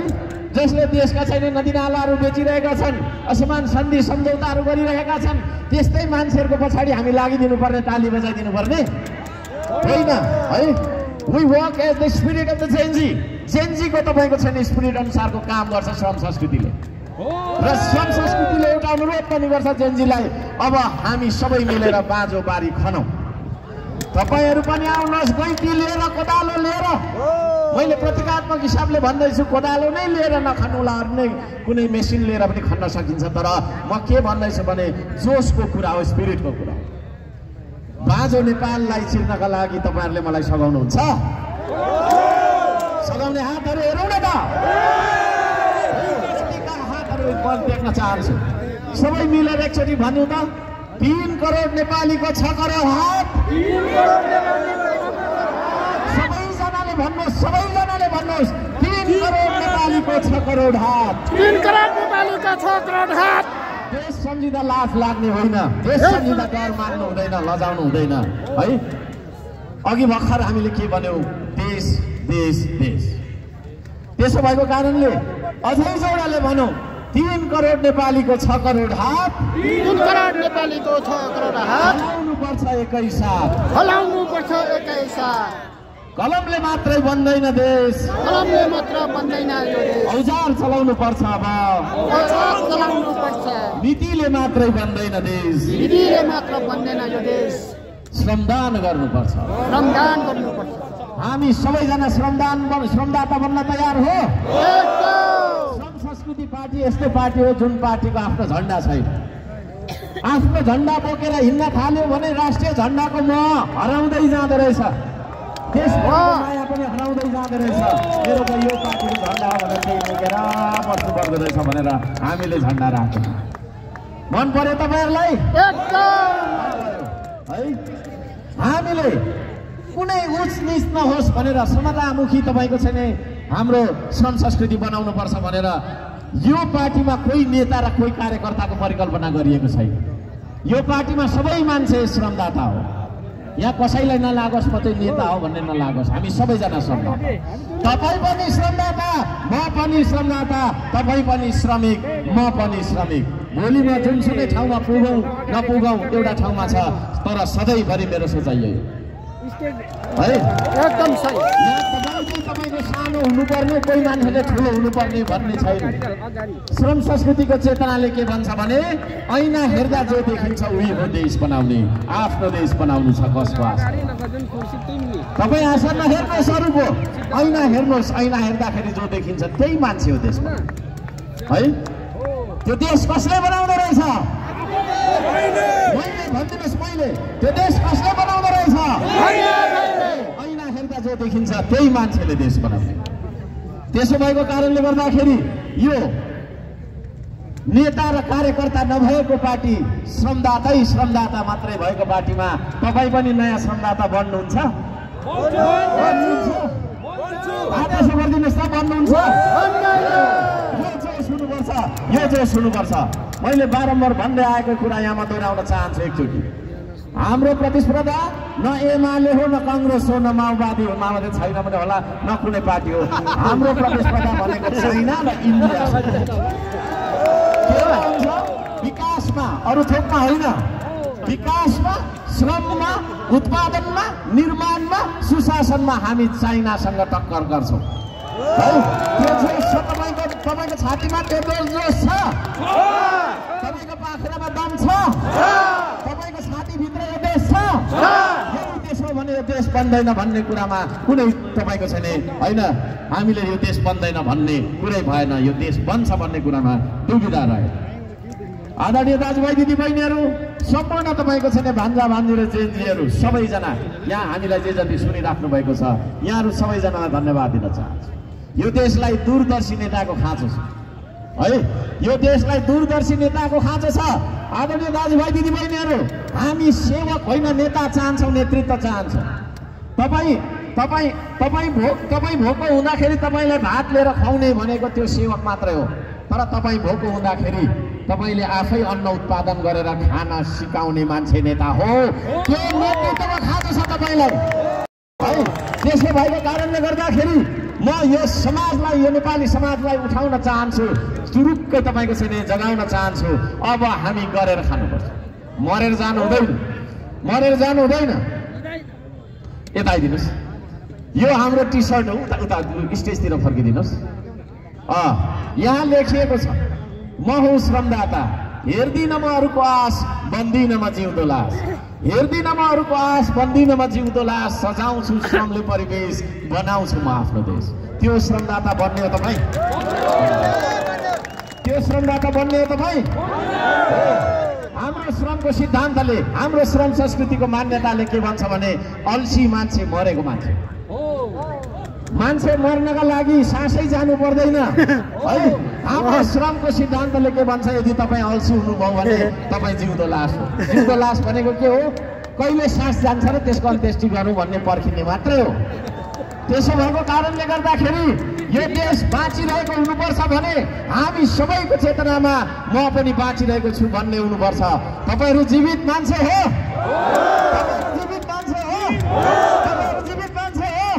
[SPEAKER 2] जसले देशका छैन नदीनालाहरू बेचिरहेका छन्, असमान सन्धि सम्झौताहरू गरिरहेका छन्, त्यस्तै मान्छेहरूको पछाडि हामी लागिदिनु पर्ने, ताली बजाइदिनु पर्ने होइन है। We work as the spirit of the Gen Z. जेनजीको तपाईँको छैन स्पिरिट अनुसारको काम गर्छ श्रम संस्कृतिले, र श्रम संस्कृतिले एउटा अनुरोध पनि गर्छ जेनजीलाई, अब हामी सबै मिलेर बाँझो बारी खनौँ। तपाईँहरू पनि आउनुहोस्, गैँती लिएर, कोदालो लिएर। मैले प्रतीकात्मक हिसाबले भन्दैछु, कोदालो नै लिएर नखन्नुला, नै कुनै मेसिन लिएर पनि खन्न सकिन्छ। तर म के भन्दैछु भने जोसको कुरा हो, स्पिरिटको कुरा। बाँझो नेपाललाई चिर्नका लागि तपाईँहरूले मलाई सघाउनुहुन्छ? सघाउने हातहरू हेरौँ न त। हातहरू देख्न चाहन्छु। सबै मिलेर एकचोटि भन्नु त, 3 करोड नेपालीको 6 करोड हात। सबैजनाले भन्नुहोस् 3 करोड नेपालीको 6 करोड हात।
[SPEAKER 3] 3 करोड नेपालीको 6 करोड हात।
[SPEAKER 2] देश सम्झिँदा लाज लाग्ने होइन, देश सम्झिँदा डर मान्नु हुँदैन, लजाउनु हुँदैन है। अघि भर्खर हामीले के भन्यौँ? देश देश देश। त्यसो भएको कारणले अझै जोडले भनौँ, 3 करोड नेपालीको 6 करोड हात।
[SPEAKER 3] 3 करोड नेपालीको 6 करोड हात।
[SPEAKER 2] हलाउनुपर्छ एकैसाथ,
[SPEAKER 3] हलाउनुपर्छ एकैसाथ।
[SPEAKER 2] कलमले मात्रै बन्दैन देश,
[SPEAKER 3] कलमले मात्र बन्दैन यो देश।
[SPEAKER 2] औजार चलाउनु पर्छ, अब
[SPEAKER 3] औजार चलाउनु पर्छ।
[SPEAKER 2] नीतिले मात्रै बन्दैन देश,
[SPEAKER 3] नीतिले मात्र बन्दैन यो देश।
[SPEAKER 2] श्रमदान गर्नुपर्छ,
[SPEAKER 3] श्रमदान गर्नुपर्छ।
[SPEAKER 2] हामी सबैजना श्रमदाता बन्न तयार हो? श्रम संस्कृति पार्टी यस्तो पार्टी हो जुन पार्टीको आफ्नो झन्डा छैन। आफ्नो झन्डा बोकेर हिँड्न थाल्यो भने राष्ट्रिय झन्डाको मोह हराउँदै जाँदो रहेछ। त्यसको माया पनि हराउँदै जाँदो रहेछ। मेरो त यो पार्टीको झन्डा हो भनेर त्यही बोकेर बस्नु पर्दो रहेछ भनेर हामीले झन्डा राख्यौँ। मन पर्यो तपाईँहरूलाई है? हामीले कुनै उच निच नहोस् भनेर समतामुखी तपाईँको चाहिँ नि हाम्रो श्रम संस्कृति बनाउनु पर्छ भनेर यो पार्टीमा कोही नेता र कोही कार्यकर्ताको परिकल्पना गरिएको छैन। यो पार्टीमा सबै मान्छे श्रमदाता हो। यहाँ कसैलाई नलागोस् म चाहिँ नेता हो भन्ने नलागोस्, हामी सबैजना श्रमदाता। तपाईँ पनि श्रमदाता, म पनि श्रमदाता, तपाईँ पनि श्रमिक, म पनि श्रमिक। भोलि म जुनसुकै ठाउँमा पुगौँ नपुगौँ एउटा ठाउँमा छ, तर सधैँभरि मेरो सोचाइ यही है।
[SPEAKER 3] एकदम सही।
[SPEAKER 2] यहाँ तपाईँको सानो हुनुपर्ने, कोही मान्छेले ठुलो हुनुपर्ने भन्ने छैन। श्रम संस्कृतिको चेतनाले के भन्छ भने ऐना हेर्दा जो देखिन्छ उही हो देश बनाउने। आफ्नो देश बनाउनु छ कसको आशा? तपाईँ आशा नहेर्नुहोस् अरूको, ऐना हेर्नुहोस्। ऐना हेर्दाखेरि जो देखिन्छ त्यही मान्छे हो देशमा है। त्यो देश कसले बनाउँदो रहेछ? मैले भनिदिनुहोस्, मैले त्यो देश कसले बनाउँदो रहेछ? ऐना हेर्दा जो देखिन्छ त्यही मान्छेले देश बनाउने। त्यसो भएको कारणले गर्दाखेरि यो नेता र कार्यकर्ता नभएको पार्टी, श्रमदाता मात्रै भएको पार्टीमा तपाईँ पनि नयाँ श्रमदाता बन्नुहुन्छ? आदेश गरिदिनुहोस् त, बन्नुहुन्छ? यो जोस हुनुपर्छ। मैले बारम्बार भन्दै आएको कुरा यहाँ म दोहोऱ्याउन चाहन्छु एकचोटि। हाम्रो प्रतिस्पर्धा न एमाले हो, न काङ्ग्रेस हो, न माओवादी हो। माओवादी छैन भने होला, न कुनै पार्टी हो। हाम्रो प्रतिस्पर्धा भनेको चाइना र इन्डिया। के हुन्छ? विकासमा, अरू थोकमा होइन, विकासमा, श्रममा, उत्पादनमा, निर्माणमा, सुशासनमा हामी चाइनासँग टक्कर गर्छौँ है। त्यो जोस छ तपाईँको छातीमा, त्यो जोस छ तपाईँको पाखुरामा, दम छ तपाईँको छातीभित्र यो देश छ। यदि त्यसो भने यो देश बन्दैन भन्ने कुरामा कुनै तपाईँको छैन होइन। हामीले यो देश बन्दैन भन्ने कुरै भएन, यो देश बन्छ भन्ने कुरामा दुविधा रह्यो। आदरणीय दाजुभाइ दिदीबहिनीहरू, सम्पूर्ण तपाईँको छैन भान्जा भान्जी र जेन्जीहरू सबैजना यहाँ हामीलाई जे जति सुनिराख्नु भएको छ, यहाँहरू सबैजनालाई धन्यवाद दिन चाहन्छु। यो देशलाई दूरदर्शी नेताको खाँचो छ है। यो देशलाई दूरदर्शी नेताको खाँचो छ। आदरणीय दाजुभाइ दिदीबहिनीहरू, हामी सेवक होइन, नेता चाहन्छौँ, नेतृत्व चाहन्छौँ। तपाईँ भोको हुँदाखेरि तपाईँलाई भात लिएर खुवाउने भनेको त्यो सेवक मात्रै हो। तर तपाईँ भोको हुँदाखेरि तपाईँले आफै अन्न उत्पादन गरेर खान सिकाउने मान्छे नेता हो। त्यो नेतृत्वको खाँचो छ तपाईँलाई है। त्यसो भएको कारणले गर्दाखेरि म यो समाजलाई, यो नेपाली समाजलाई उठाउन चाहन्छु, चुरुक्कै तपाईँको चाहिँ जगाउन चाहन्छु। अब हामी गरेर खानुपर्छ, मरेर जानु हुँदैन, मरेर जानु हुँदैन। यता आइदिनुहोस्, यो हाम्रो टी सर्ट हो, उता स्टेजतिर फर्किदिनुहोस्। यहाँ लेखिएको छ, म हुँ श्रमदाता, हेर्दिन म अरूको आश, बन्दिन म जिउँदो लास। हेर्दिन म अरूको आश, बन्दिन म जिउँदो लास। सजाउँछु श्रमले परिवेश, बनाउँछु म आफ्नो देश। त्यो श्रमदाता बन्ने हो तपाईँ? त्यो श्रमदाता बन्ने हो तपाईँ? हाम्रो श्रमको सिद्धान्तले, हाम्रो श्रम संस्कृतिको मान्यताले के भन्छ भने अल्छी मान्छे मरेको मान्छे। मान्छे मर्नका लागि सासै जानु पर्दैन है। हाम्रो श्रमको सिद्धान्तले के भन्छ, यदि तपाईँ अल्छी हुनुभयो भने तपाईँ जिउँदो लास हो। जिउँदो लास भनेको के हो? कहिले सास जान्छ र त्यसको अन्त्येष्टि गरौँ भन्ने पर्खिने मात्रै हो। त्यसो भएको कारणले गर्दाखेरि यो देश बाँचिरहेको हुनुपर्छ भने हामी सबैको चेतनामा म पनि बाँचिरहेको छु भन्ने हुनुपर्छ। तपाईँहरू जीवित मान्छे हो, जीवित मान्छे हो, जीवित मान्छे हो।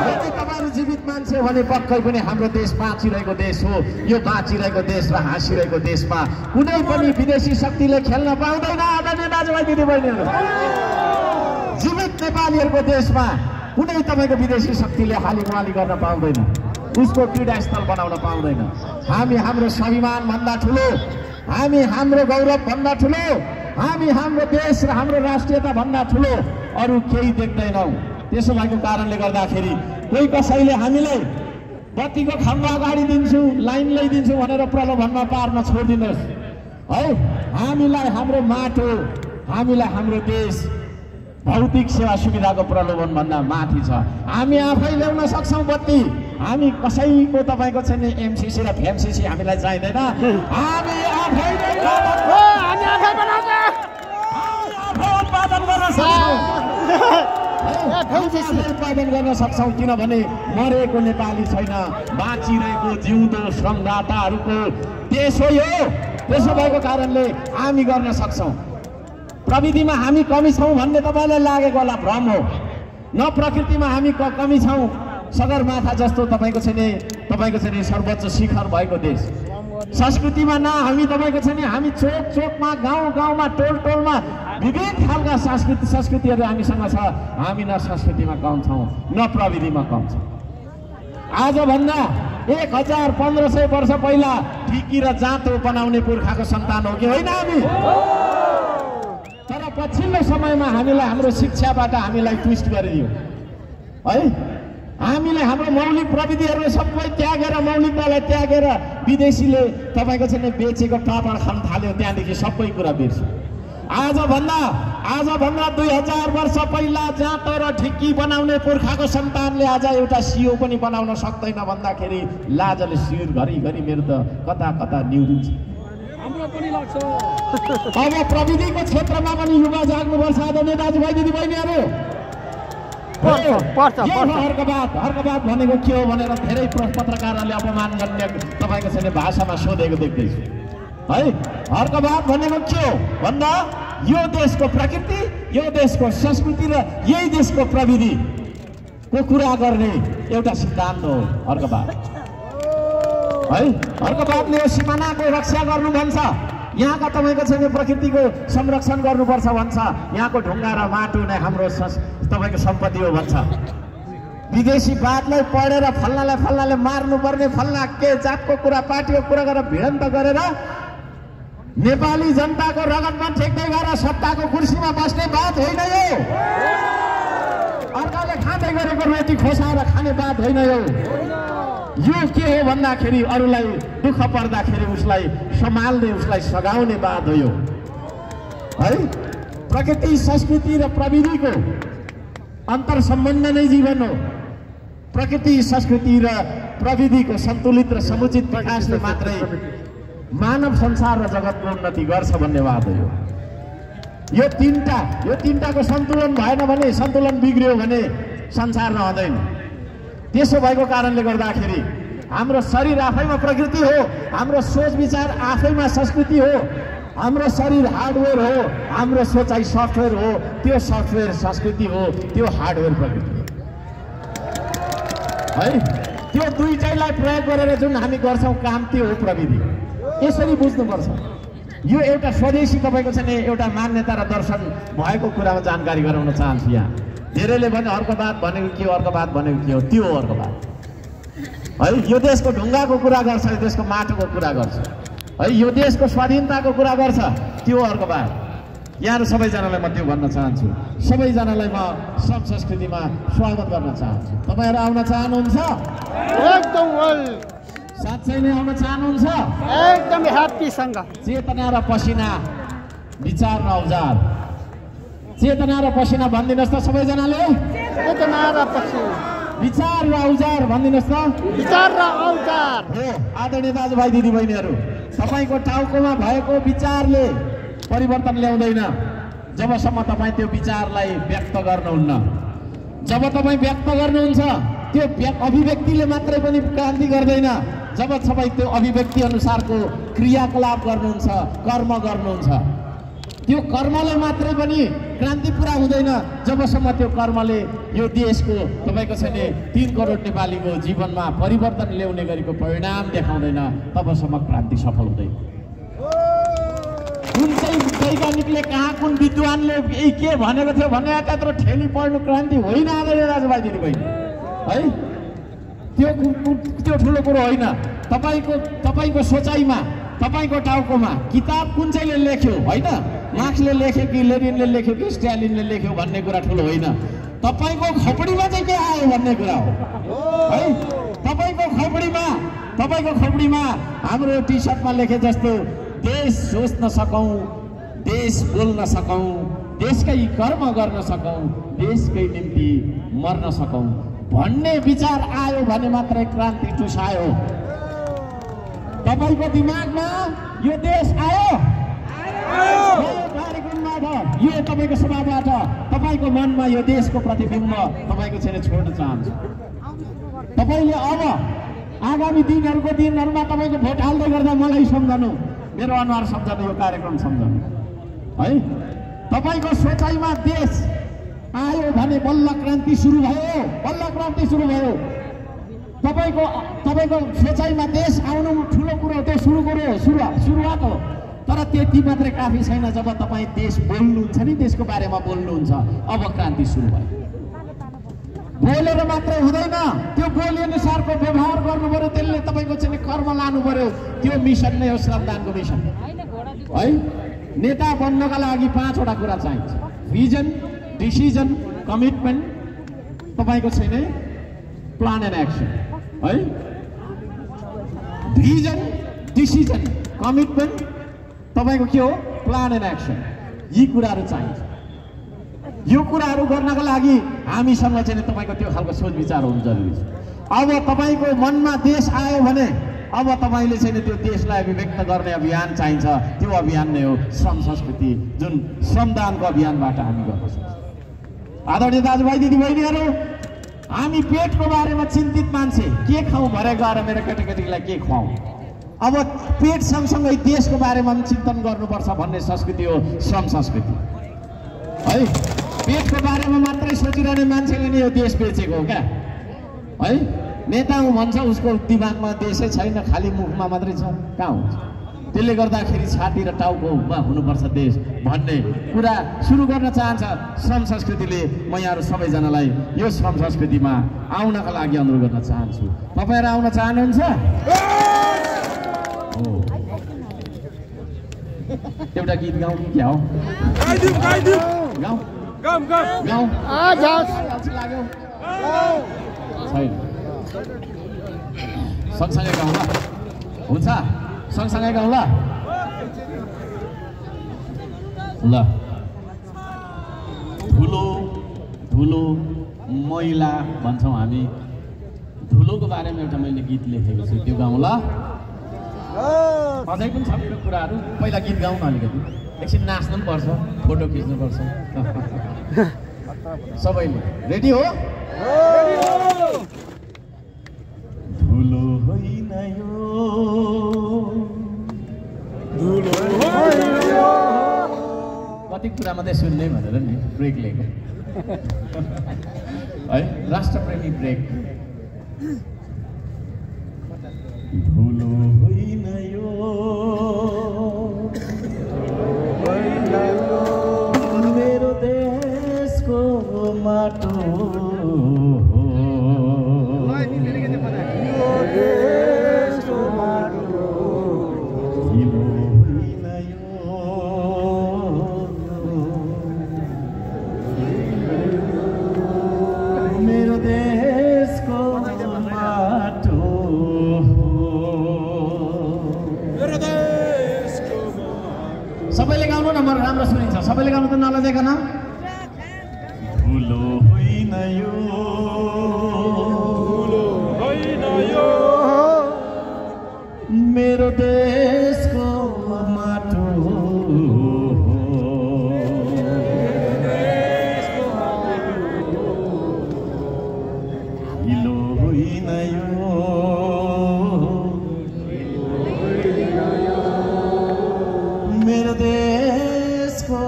[SPEAKER 2] यदि तपाईँहरू जीवित मान्छे भने पक्कै पनि हाम्रो देश बाँचिरहेको देश हो। यो बाँचिरहेको देश र हाँसिरहेको देशमा कुनै पनि विदेशी शक्तिले खेल्न पाउँदैन। आदरणीय दाजुभाइ दिदीबहिनीहरू, जीवित नेपालीहरूको देशमा कुनै तपाईँको विदेशी शक्तिले हालिमुहाली गर्न पाउँदैन, उसको क्रीडास्थल बनाउन पाउँदैन। हामी हाम्रो स्वाभिमान भन्दा ठुलो, हामी हाम्रो गौरव भन्दा ठुलो, हामी हाम्रो देश र हाम्रो राष्ट्रियता भन्दा ठुलो अरू केही देख्दैनौँ। त्यसो भएको कारणले गर्दाखेरि कोही कसैले हामीलाई बत्तीको खम्बा अगाडि दिन्छु, लाइन ल्याइदिन्छु भनेर प्रलोभनमा पार्न छोडिदिनुहोस् है। हामीलाई हाम्रो माटो, हामीलाई हाम्रो देश भौतिक सेवा सुविधाको प्रलोभन भन्दा माथि छ। हामी आफै ल्याउन सक्छौँ बत्ती। हामी कसैको तपाईँको चाहिँ नि एमसिसी र फेमसिसी हामीलाई चाहिँदैन। हामी आफै नै उत्पादन गर्न सक्छौँ। उत्पादन गर्न सक्छौँ किनभने मरेको नेपाली छैन, बाँचिरहेको जिउँदो संघदाताहरूको देश हो यो। त्यसो भएको कारणले हामी गर्न सक्छौँ। प्रविधिमा हामी कमी छौँ भन्ने तपाईँलाई लागेको होला, भ्रम हो। न प्रकृतिमा हामी कमी छौँ। सगरमाथा जस्तो तपाईँको चाहिँ नि सर्वोच्च शिखर भएको देश। संस्कृतिमा न हामी तपाईँको चाहिँ नि हामी चोक चोकमा गाउँ गाउँमा टोल टोलमा विविध खालका संस्कृतिहरू हामीसँग छ। हामी न संस्कृतिमा कम छौँ न प्रविधिमा कम छौँ। आजभन्दा 1500 वर्ष पहिला ठिकी र जाँतो बनाउने पुर्खाको सन्तान हो कि होइन हामी? तर पछिल्लो समयमा हामीलाई हाम्रो शिक्षाबाट हामीलाई ट्विस्ट गरिदियो है। हामीले हाम्रो मौलिक प्रविधिहरू सबै त्यागेर, मौलिकतालाई त्यागेर विदेशीले तपाईँको चाहिँ बेचेको पापड खान थाल्यो। त्यहाँदेखि सबै कुरा बिर्स्यो। आजभन्दा 2000 वर्ष पहिला जाँतो र ठिक्की बनाउने पुर्खाको सन्तानले आज एउटा सियो पनि बनाउन सक्दैन भन्दाखेरि लाजले शिर घरिघरि मेरो त कता कता निहुरिन्छ। अब प्रविधिको क्षेत्रमा पनि युवा जाग्नुपर्छ। आदरणीय दाजुभाइ दिदीबहिनीहरू, हर्कबाद भनेको के हो भनेर धेरै पत्रकारहरूले अपमान गर्ने तपाईँको चाहिँ भाषामा सोधेको देख्दैछु है। हर्कबाद भनेको के हो भन्दा यो देशको प्रकृति, यो देशको संस्कृति र यही देशको प्रविधिको कुरा गर्ने एउटा सिद्धान्त हो हर्कबाद है। हर्कबादले यो सिमानाको रक्षा गर्नु भन्छ। यहाँका तपाईँको चाहिँ प्रकृतिको संरक्षण गर्नुपर्छ भन्छ। यहाँको ढुङ्गा र माटो नै हाम्रो तपाईँको सम्पत्ति हो भन्छ। विदेशी बातलाई पढेर फल्नाले मार्नुपर्ने, फल्ना के जातको कुरा पार्टीको कुरा गरेर भिडन्त गरेर नेपाली जनताको रगतमा ठेक्दै गएर सत्ताको कुर्सीमा बस्ने बात होइन यो। अर्काले खाँदै गरेको रोटी खोसाएर खाने बात होइन यो। यो के हो भन्दाखेरि अरूलाई दुःख पर्दाखेरि उसलाई सम्हाल्ने, उसलाई सघाउने बात हो यो है। प्रकृति, संस्कृति र प्रविधिको अन्तर सम्बन्ध नै जीवन हो। प्रकृति, संस्कृति र प्रविधिको सन्तुलित र समुचित विकासले मात्रै मानव संसार र जगतको उन्नति गर्छ भन्ने बात हो यो तीनटाको सन्तुलन भएन भने, सन्तुलन बिग्रियो भने संसार रहँदैन। त्यसो भएको कारणले गर्दाखेरि हाम्रो शरीर आफैमा प्रकृति हो, हाम्रो सोच विचार आफैमा संस्कृति हो। हाम्रो शरीर हार्डवेयर हो, हाम्रो सोचाइ सफ्टवेयर हो। त्यो सफ्टवेयर संस्कृति हो, त्यो हार्डवेयर प्रकृति हो है। त्यो दुईटैलाई प्रयोग गरेर जुन हामी गर्छौँ काम, त्यो हो प्रविधि। यसरी बुझ्नुपर्छ। यो एउटा स्वदेशी तपाईँको चाहिँ एउटा मान्यता र दर्शन भएको कुरामा जानकारी गराउन चाहन्छु। यहाँ धेरैले भने अर्कबाद भनेको के हो, अर्कबाद भनेको के हो, त्यो हो अर्कबाद है। यो देशको ढुङ्गाको कुरा गर्छ, यो देशको माटोको कुरा गर्छ है, यो देशको स्वाधीनताको कुरा गर्छ, त्यो अर्कबाद। यहाँहरू सबैजनालाई म त्यो भन्न चाहन्छु। सबैजनालाई म सब संस्कृतिमा स्वागत गर्न चाहन्छु। तपाईँहरू आउन चाहनुहुन्छ?
[SPEAKER 3] एकदम
[SPEAKER 2] साँच्चै नै आउन चाहनुहुन्छ?
[SPEAKER 3] एकदम ह्याप्पीसँग।
[SPEAKER 2] चेतना र पसिना, विचार र औजार। चेतना र पसिना भनिदिनुहोस् त सबैजनाले।
[SPEAKER 3] चेतना र पसिना,
[SPEAKER 2] विचार र औजार भनिदिनुहोस् त।
[SPEAKER 3] विचार र औजार
[SPEAKER 2] हो। आदरणीय दाजुभाइ दिदीबहिनीहरू, तपाईँको टाउकोमा भएको विचारले परिवर्तन ल्याउँदैन जबसम्म तपाईँ त्यो विचारलाई व्यक्त गर्नुहुन्न। जब तपाईँ व्यक्त गर्नुहुन्छ, त्यो अभिव्यक्तिले मात्रै पनि क्रान्ति गर्दैन। जब तपाईँ त्यो अभिव्यक्ति अनुसारको क्रियाकलाप गर्नुहुन्छ, कर्म गर्नुहुन्छ, त्यो कर्मले मात्रै पनि क्रान्ति पुरा हुँदैन। जबसम्म त्यो कर्मले यो देशको तपाईँको चाहिँ 3 करोड नेपालीको जीवनमा परिवर्तन ल्याउने गरेको परिणाम देखाउँदैन, तबसम्म क्रान्ति सफल हुँदैन। कुन चाहिँ वैज्ञानिकले कहाँ, कुन विद्वानले के भनेको थियो भन्ने त्यत्रो ठेली पढ्नु क्रान्ति होइन आदरणीय दाजुभाइ दिदीबहिनी है। त्यो ठुलो कुरो होइन। तपाईँको सोचाइमा, तपाईँको टाउकोमा किताब कुन चाहिँले लेख्यो होइन, मार्क्सले लेख्यो कि लेनिनले लेख्यो कि स्ट्यालिनले लेख्यो भन्ने कुरा ठुलो होइन। तपाईँको खोपडीमा चाहिँ के आयो भन्ने कुरा हो है। तपाईँको खोपडीमा हाम्रो टी सर्टमा लेखे जस्तो देश सोच्न सकौँ, देश बोल्न सकौँ, देशकै कर्म गर्न सकौँ, देशकै निम्ति मर्न सकौँ भन्ने विचार आयो भने मात्रै क्रान्ति टुसायो। तपाईको दिमागमा यो देश आयो? कार्यक्रममा यो तपाईको सभाबाट तपाईको मनमा यो देशको प्रतिबिम्ब तपाईको चाहिँ छोड्न चाहन्छु। तपाईले अब आगामी दिनहरूमा तपाईको भोट हाल्दै गर्दा मलाई सम्झनु, मेरो अनुहार सम्झनु, यो कार्यक्रम सम्झनु है। तपाईको सोचाइमा देश आयो भने बल्ल क्रान्ति सुरु भयो, बल्ल क्रान्ति सुरु भयो। तपाईको सोचाइमा देश आउनु ठुलो कुरो, त्यो सुरुवात हो। तर त्यति मात्रै काफी छैन। जब तपाईँ देश बोल्नुहुन्छ नि, देशको बारेमा बोल्नुहुन्छ, अब क्रान्ति सुरु भयो। बोलेर मात्रै हुँदैन, त्यो बोली अनुसारको व्यवहार गर्नु पर्यो। त्यसले तपाईँको चाहिँ कर्म लानु पर्यो। त्यो मिसन नै हो श्रमदानको मिसन है। नेता बन्नका लागि 5 वटा कुरा चाहिन्छ: भिजन, डिसिजन, कमिटमेन्ट, तपाईँको छैन प्लान एन्ड एक्सन है। भिजन, डिसिजन, कमिटमेन्ट, तपाईको के हो प्लान एन्ड एक्सन। यी कुराहरू चाहिन्छ। यो कुराहरू गर्नका लागि हामीसँग चाहिँ तपाईको त्यो खालको सोच विचार हुनु जरुरी छ। अब तपाईको मनमा देश आयो भने अब तपाईले चाहिँ त्यो देशलाई अभिव्यक्त गर्ने अभियान चाहिन्छ। त्यो अभियान नै हो श्रम संस्कृति, जुन श्रमदानको अभियानबाट हामी गर्न सक्छौँ। आदरणीय दाजुभाइ दिदीबहिनीहरू, हामी पेटको बारेमा चिन्तित मान्छे, के खाउँ भरे गएर मेरो केटाकेटीलाई के खुवाउँ। अब पेट सँगसँगै देशको बारेमा पनि चिन्तन गर्नुपर्छ भन्ने संस्कृति हो श्रम संस्कृति है। पेटको बारेमा मात्रै सोचिरहने मान्छेले नै यो देश बेचेको हो क्या है। नेता हो भन्छ, उसको दिमागमा देशै छैन, खालि मुखमा मात्रै छ, कहाँ हुन्छ? त्यसले गर्दाखेरि छाती र टाउकोमा हुनुपर्छ देश भन्ने कुरा सुरु गर्न चाहन्छ श्रम संस्कृतिले। म यहाँहरू सबैजनालाई यो श्रम संस्कृतिमा आउनका लागि अनुरोध गर्न चाहन्छु। तपाईँहरू आउन चाहनुहुन्छ? एउटा गीत गाउँ कि क्या हो? छैन, सँगसँगै गाउँला हुन्छ? सँगसँगै गाउँला ल। धुलो धुलो मैला भन्छौँ हामी। धुलोको बारेमा एउटा मैले गीत लेखेको छु, त्यो गाउँला। अझै पनि छ मेरो कुराहरू। पहिला गीत गाउँ न अलिकति, एकछिन नाच्नु पनि पर्छ, फोटो खिच्नुपर्छ सबैले। रेडी हो? धुलो होइन यो, धुलो कति कुरा मात्रै सुन्ने भनेर नि ब्रेक लिएको है, राष्ट्रप्रेमी ब्रेक। धुलो होइन यो, मेरो देशको माटो, सबैले गाउनु न, मलाई राम्रो सुनिन्छ। सबैले गाउनु त नलजाइकन। धुलो होइन यो, मेरो देशको माटो, हिलो होइन यो, मेरो देशको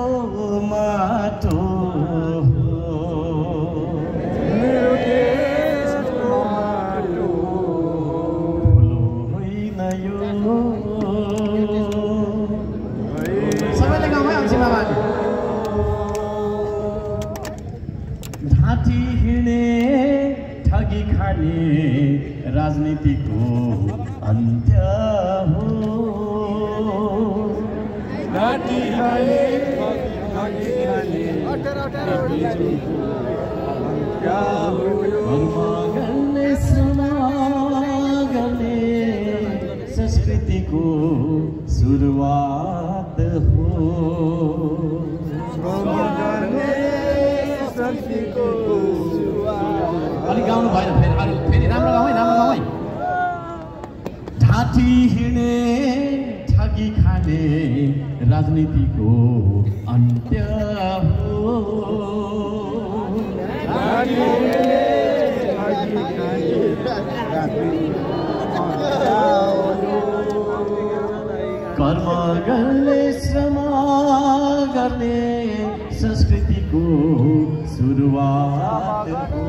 [SPEAKER 2] माटो, मेरो देशको माटो, धुलो होइन यो। सबैले गाउँ है, अल्छी बाबा। घाँटी हिँड्ने, ठगी खाने राजनीतिको अन्त्य हो। संस्कृतिको सुरुवात हो।
[SPEAKER 1] भएन फेरि राम्रो गाउँ है राम्रो गाउँ है ढाँटी हिँड्ने ठगी खाने राजनीतिको अन्त्य हो कर्म गर्ने श्रम गर्ने संस्कृतिको सुरुवात हो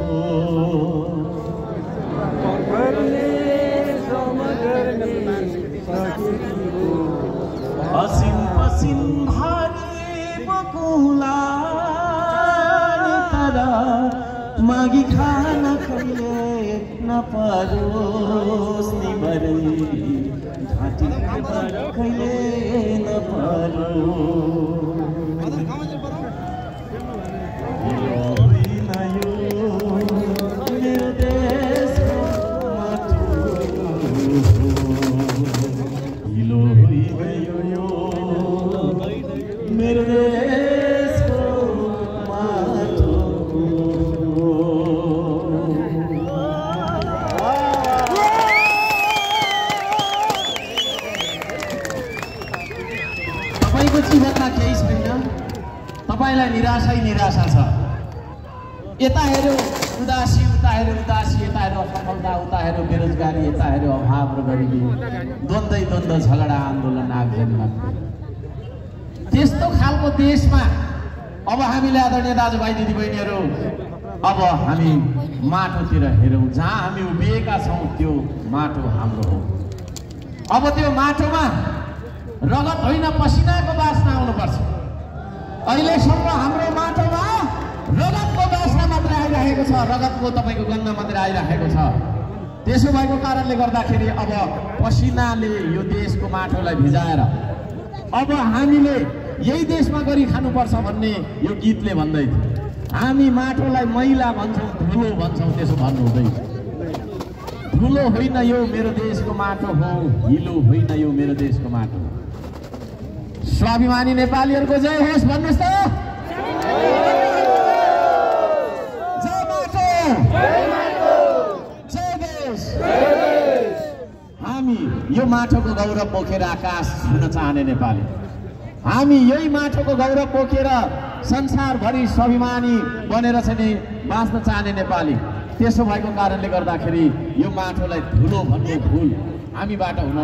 [SPEAKER 1] असिम पसिम भारी बकुला तर मागी खान कहिले नपरोस् नि भरै घाँटी कहिले नपरोस् मेरो देशको माटो हिलो होइन यो मेरो देशको माटो तपाईँको जीवनमा केही छैन तपाईँलाई निराशै निराशा छ यता हेऱ्यो उदासी उता हेऱ्यो उदासी यता हेऱ्यो असफलता उता हेऱ्यो बेरोजगारी यता हेऱ्यो अभाव र गरिबी द्वन्द्व झगडा आन्दोलन आगजनी लाग्छ त्यस्तो खालको देशमा अब हामीले आदरणीय दाजुभाइ दिदीबहिनीहरू अब हामी माटोतिर हेरौँ जहाँ हामी उभिएका छौँ त्यो माटो हाम्रो हो अब त्यो माटोमा रगत होइन पसिनाको बास्ना आउनुपर्छ अहिलेसम्म हाम्रो माटोमा रगतको बास्ना मात्र आइरहेको छ रगतको तपाईँको गन्ध मात्र आइरहेको छ त्यसो भएको कारणले गर्दाखेरि अब पसिनाले यो देशको माटोलाई भिजाएर अब हामीले यही देशमा गरी खानुपर्छ भन्ने यो गीतले भन्दै थियो हामी माटोलाई मैला भन्छौँ धुलो भन्छौँ त्यसो भन्नु हुँदैन धुलो होइन यो मेरो देशको माटो हो हिलो होइन यो मेरो देशको माटो स्वाभिमानी नेपालीहरूको जय होस् भन्नुहोस् त हामी यो माटोको गौरव बोकेर आकाश छुन चाहने नेपाली हामी यही माटोको गौरव बोकेर संसारभरि स्वाभिमानी बनेर चाहिँ बाँच्न चाहने नेपाली त्यसो भएको कारणले गर्दाखेरि यो माटोलाई धुलो भन्ने भुल हामीबाट हुन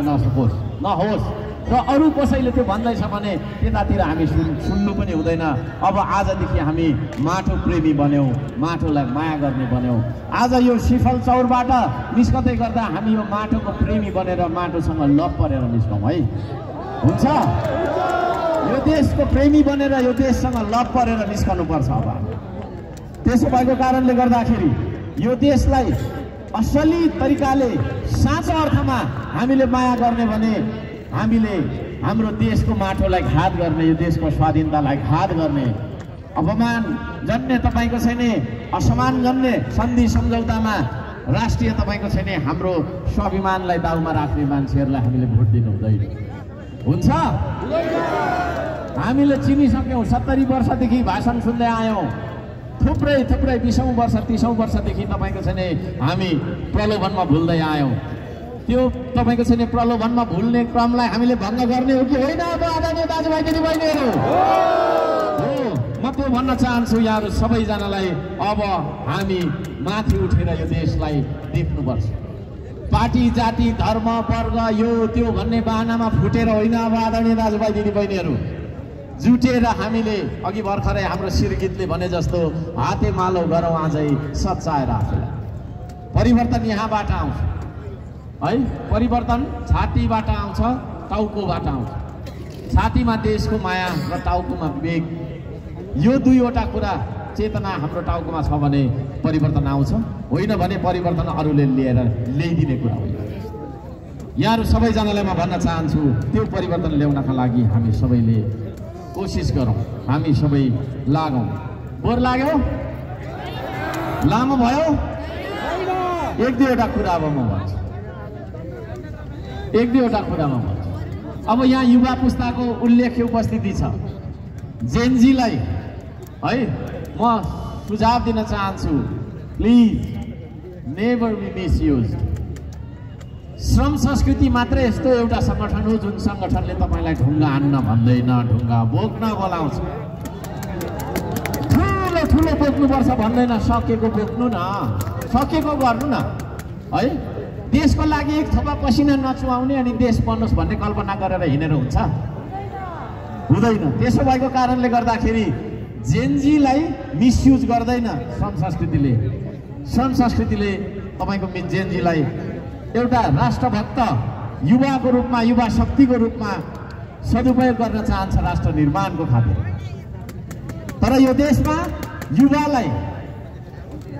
[SPEAKER 1] नहोस् र अरू कसैले त्यो भन्दैछ भने त्यतातिर हामी सुन्नु पनि हुँदैन अब आजदेखि हामी माटो प्रेमी बन्यौँ माटोलाई माया गर्ने बन्यौँ आज यो सिफल चौरबाट निस्कँदै गर्दा हामी यो माटोको प्रेमी बनेर माटोसँग लप परेर निस्कौँ है हुन्छ यो देशको प्रेमी बनेर यो देशसँग लप परेर निस्कनुपर्छ अब त्यसो भएको कारणले गर्दाखेरि यो देशलाई असली तरिकाले साँचो अर्थमा हामीले माया गर्ने भने हामीले हाम्रो देशको माटोलाई घात गर्ने यो देशको स्वाधीनतालाई घात गर्ने अपमान जन्ने तपाईँको छैन असमान जन्ने सन्धि सम्झौतामा राष्ट्रिय तपाईँको छैन हाम्रो स्वाभिमानलाई दाउमा राख्ने मान्छेहरूलाई हामीले भोट दिनु हुँदैन हुन्छ हामीले चिनिसक्यौँ 70 वर्षदेखि भाषण सुन्दै आयौँ थुप्रै 20औं वर्ष 30औं वर्षदेखि तपाईँको छैन हामी प्रलोभनमा भुल्दै आयौँ त्यो तपाईँको छैन प्रलोभनमा भुल्ने क्रमलाई हामीले भङ्ग गर्ने हो कि होइन अब आदरणीय दाजुभाइ दिदीबहिनीहरू हो म त्यो भन्न चाहन्छु यहाँहरू सबैजनालाई अब हामी माथि उठेर यो देशलाई देख्नुपर्छ पार्टी जाति धर्म वर्ग यो त्यो भन्ने बाहनामा फुटेर होइन अब आदरणीय दाजुभाइ दिदीबहिनीहरू जुटेर हामीले अघि भर्खरै हाम्रो शिरगीतले भने जस्तो हाते मालो गरौँ आजै सच्चाएर आफूलाई परिवर्तन यहाँबाट आउँछ है परिवर्तन छातीबाट आउँछ टाउकोबाट आउँछ छातीमा देशको माया र टाउकोमा विवेक यो दुईवटा कुरा चेतना हाम्रो टाउकोमा छ भने परिवर्तन आउँछ होइन भने परिवर्तन अरूले ल्याइदिने कुरा होइन यहाँहरू सबैजनालाई म भन्न चाहन्छु त्यो परिवर्तन ल्याउनका लागि हामी सबैले कोसिस गरौँ हामी सबै लागौँ बोर लाग्यो लामो भयो एक दुईवटा कुरा अब म भन्छु एक दुईवटा कुरामा भन्छु अब यहाँ युवा पुस्ताको उल्लेख्य उपस्थिति छ जेनजीलाई है म सुझाव दिन चाहन्छु प्लिज
[SPEAKER 2] नेभर बी मिसयुज। श्रम संस्कृति मात्रै यस्तो एउटा सङ्गठन हो जुन सङ्गठनले तपाईँलाई ढुङ्गा हान्न भन्दैन, ढुङ्गा बोक्न बोलाउँछ। ठुलो ठुलो बोक्नुपर्छ भन्दैन, सकेको बोक्नु न, सकेको गर्नु न है। देशको लागि एक थोपा पसिना नचुहाउने अनि देश बन्नुहोस् भन्ने कल्पना गरेर हिँडेर हुन्छ? हुँदैन। त्यसो भएको कारणले गर्दाखेरि जेनजीलाई मिसयुज गर्दैन श्रम संस्कृतिले। श्रम संस्कृतिले तपाईँको जेनजीलाई एउटा राष्ट्रभक्त युवाको रूपमा, युवा शक्तिको रूपमा सदुपयोग गर्न चाहन्छ राष्ट्र निर्माणको खातिर। तर यो देशमा युवालाई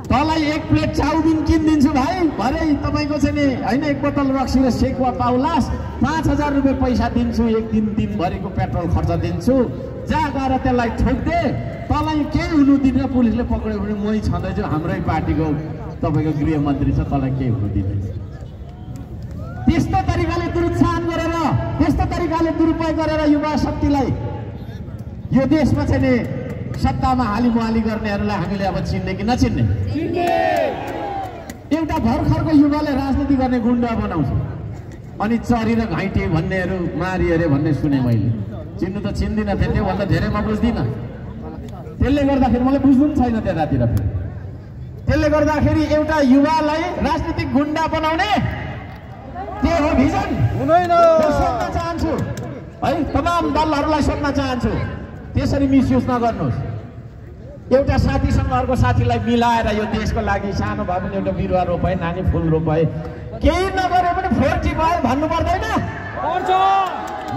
[SPEAKER 2] तँलाई एक प्लेट चाउमिन किनिदिन्छु भाइ, भरे तपाईँको चाहिँ नि होइन एक बोतल रक्सी र सेकुवा पाउलास, 5,000 रुपियाँ पैसा दिन्छु, एक दिनभरिको पेट्रोल खर्च दिन्छु, जा गएर त्यसलाई ठोक्दे, तँलाई केही हुनु दिँदैन, पुलिसले पक्रियो भने मै छँदैछु, हाम्रै पार्टीको तपाईँको गृहमन्त्री छ, तँलाई केही हुनु दिँदैन। त्यस्तो तरिकाले दुरुत्साहन गरेर, त्यस्तो तरिकाले दुरुपयोग गरेर युवा शक्तिलाई यो देशमा चाहिँ नि सत्तामा हालिमुहाली गर्नेहरूलाई हामीले अब चिन्ने कि नचिन्ने? एउटा भर्खरको युवाले राजनीति गर्ने गुन्डा बनाउँछ अनि चरी र घाइटे भन्नेहरू मारी अरे भन्ने सुने मैले। चिन्नु त चिन्दिनँ, त्योभन्दा धेरै म बुझ्दिनँ। त्यसले गर्दाखेरि मलाई बुझ्नु पनि छैन त्यतातिर। त्यसले गर्दाखेरि एउटा युवालाई राजनीतिक गुन्डा बनाउने त्यो हो भिजन हुँदैन। सोध्न चाहन्छु है, तमाम दलहरूलाई सोध्न चाहन्छु, त्यसरी मिसयुज नगर्नुहोस्। एउटा साथीसँग अर्को साथीलाई मिलाएर यो देशको लागि सानो भए पनि एउटा बिरुवा रोपाए, नानी फुल रोपाए, केही नगरे पनि 40 भयो भन्नु पर्दैन?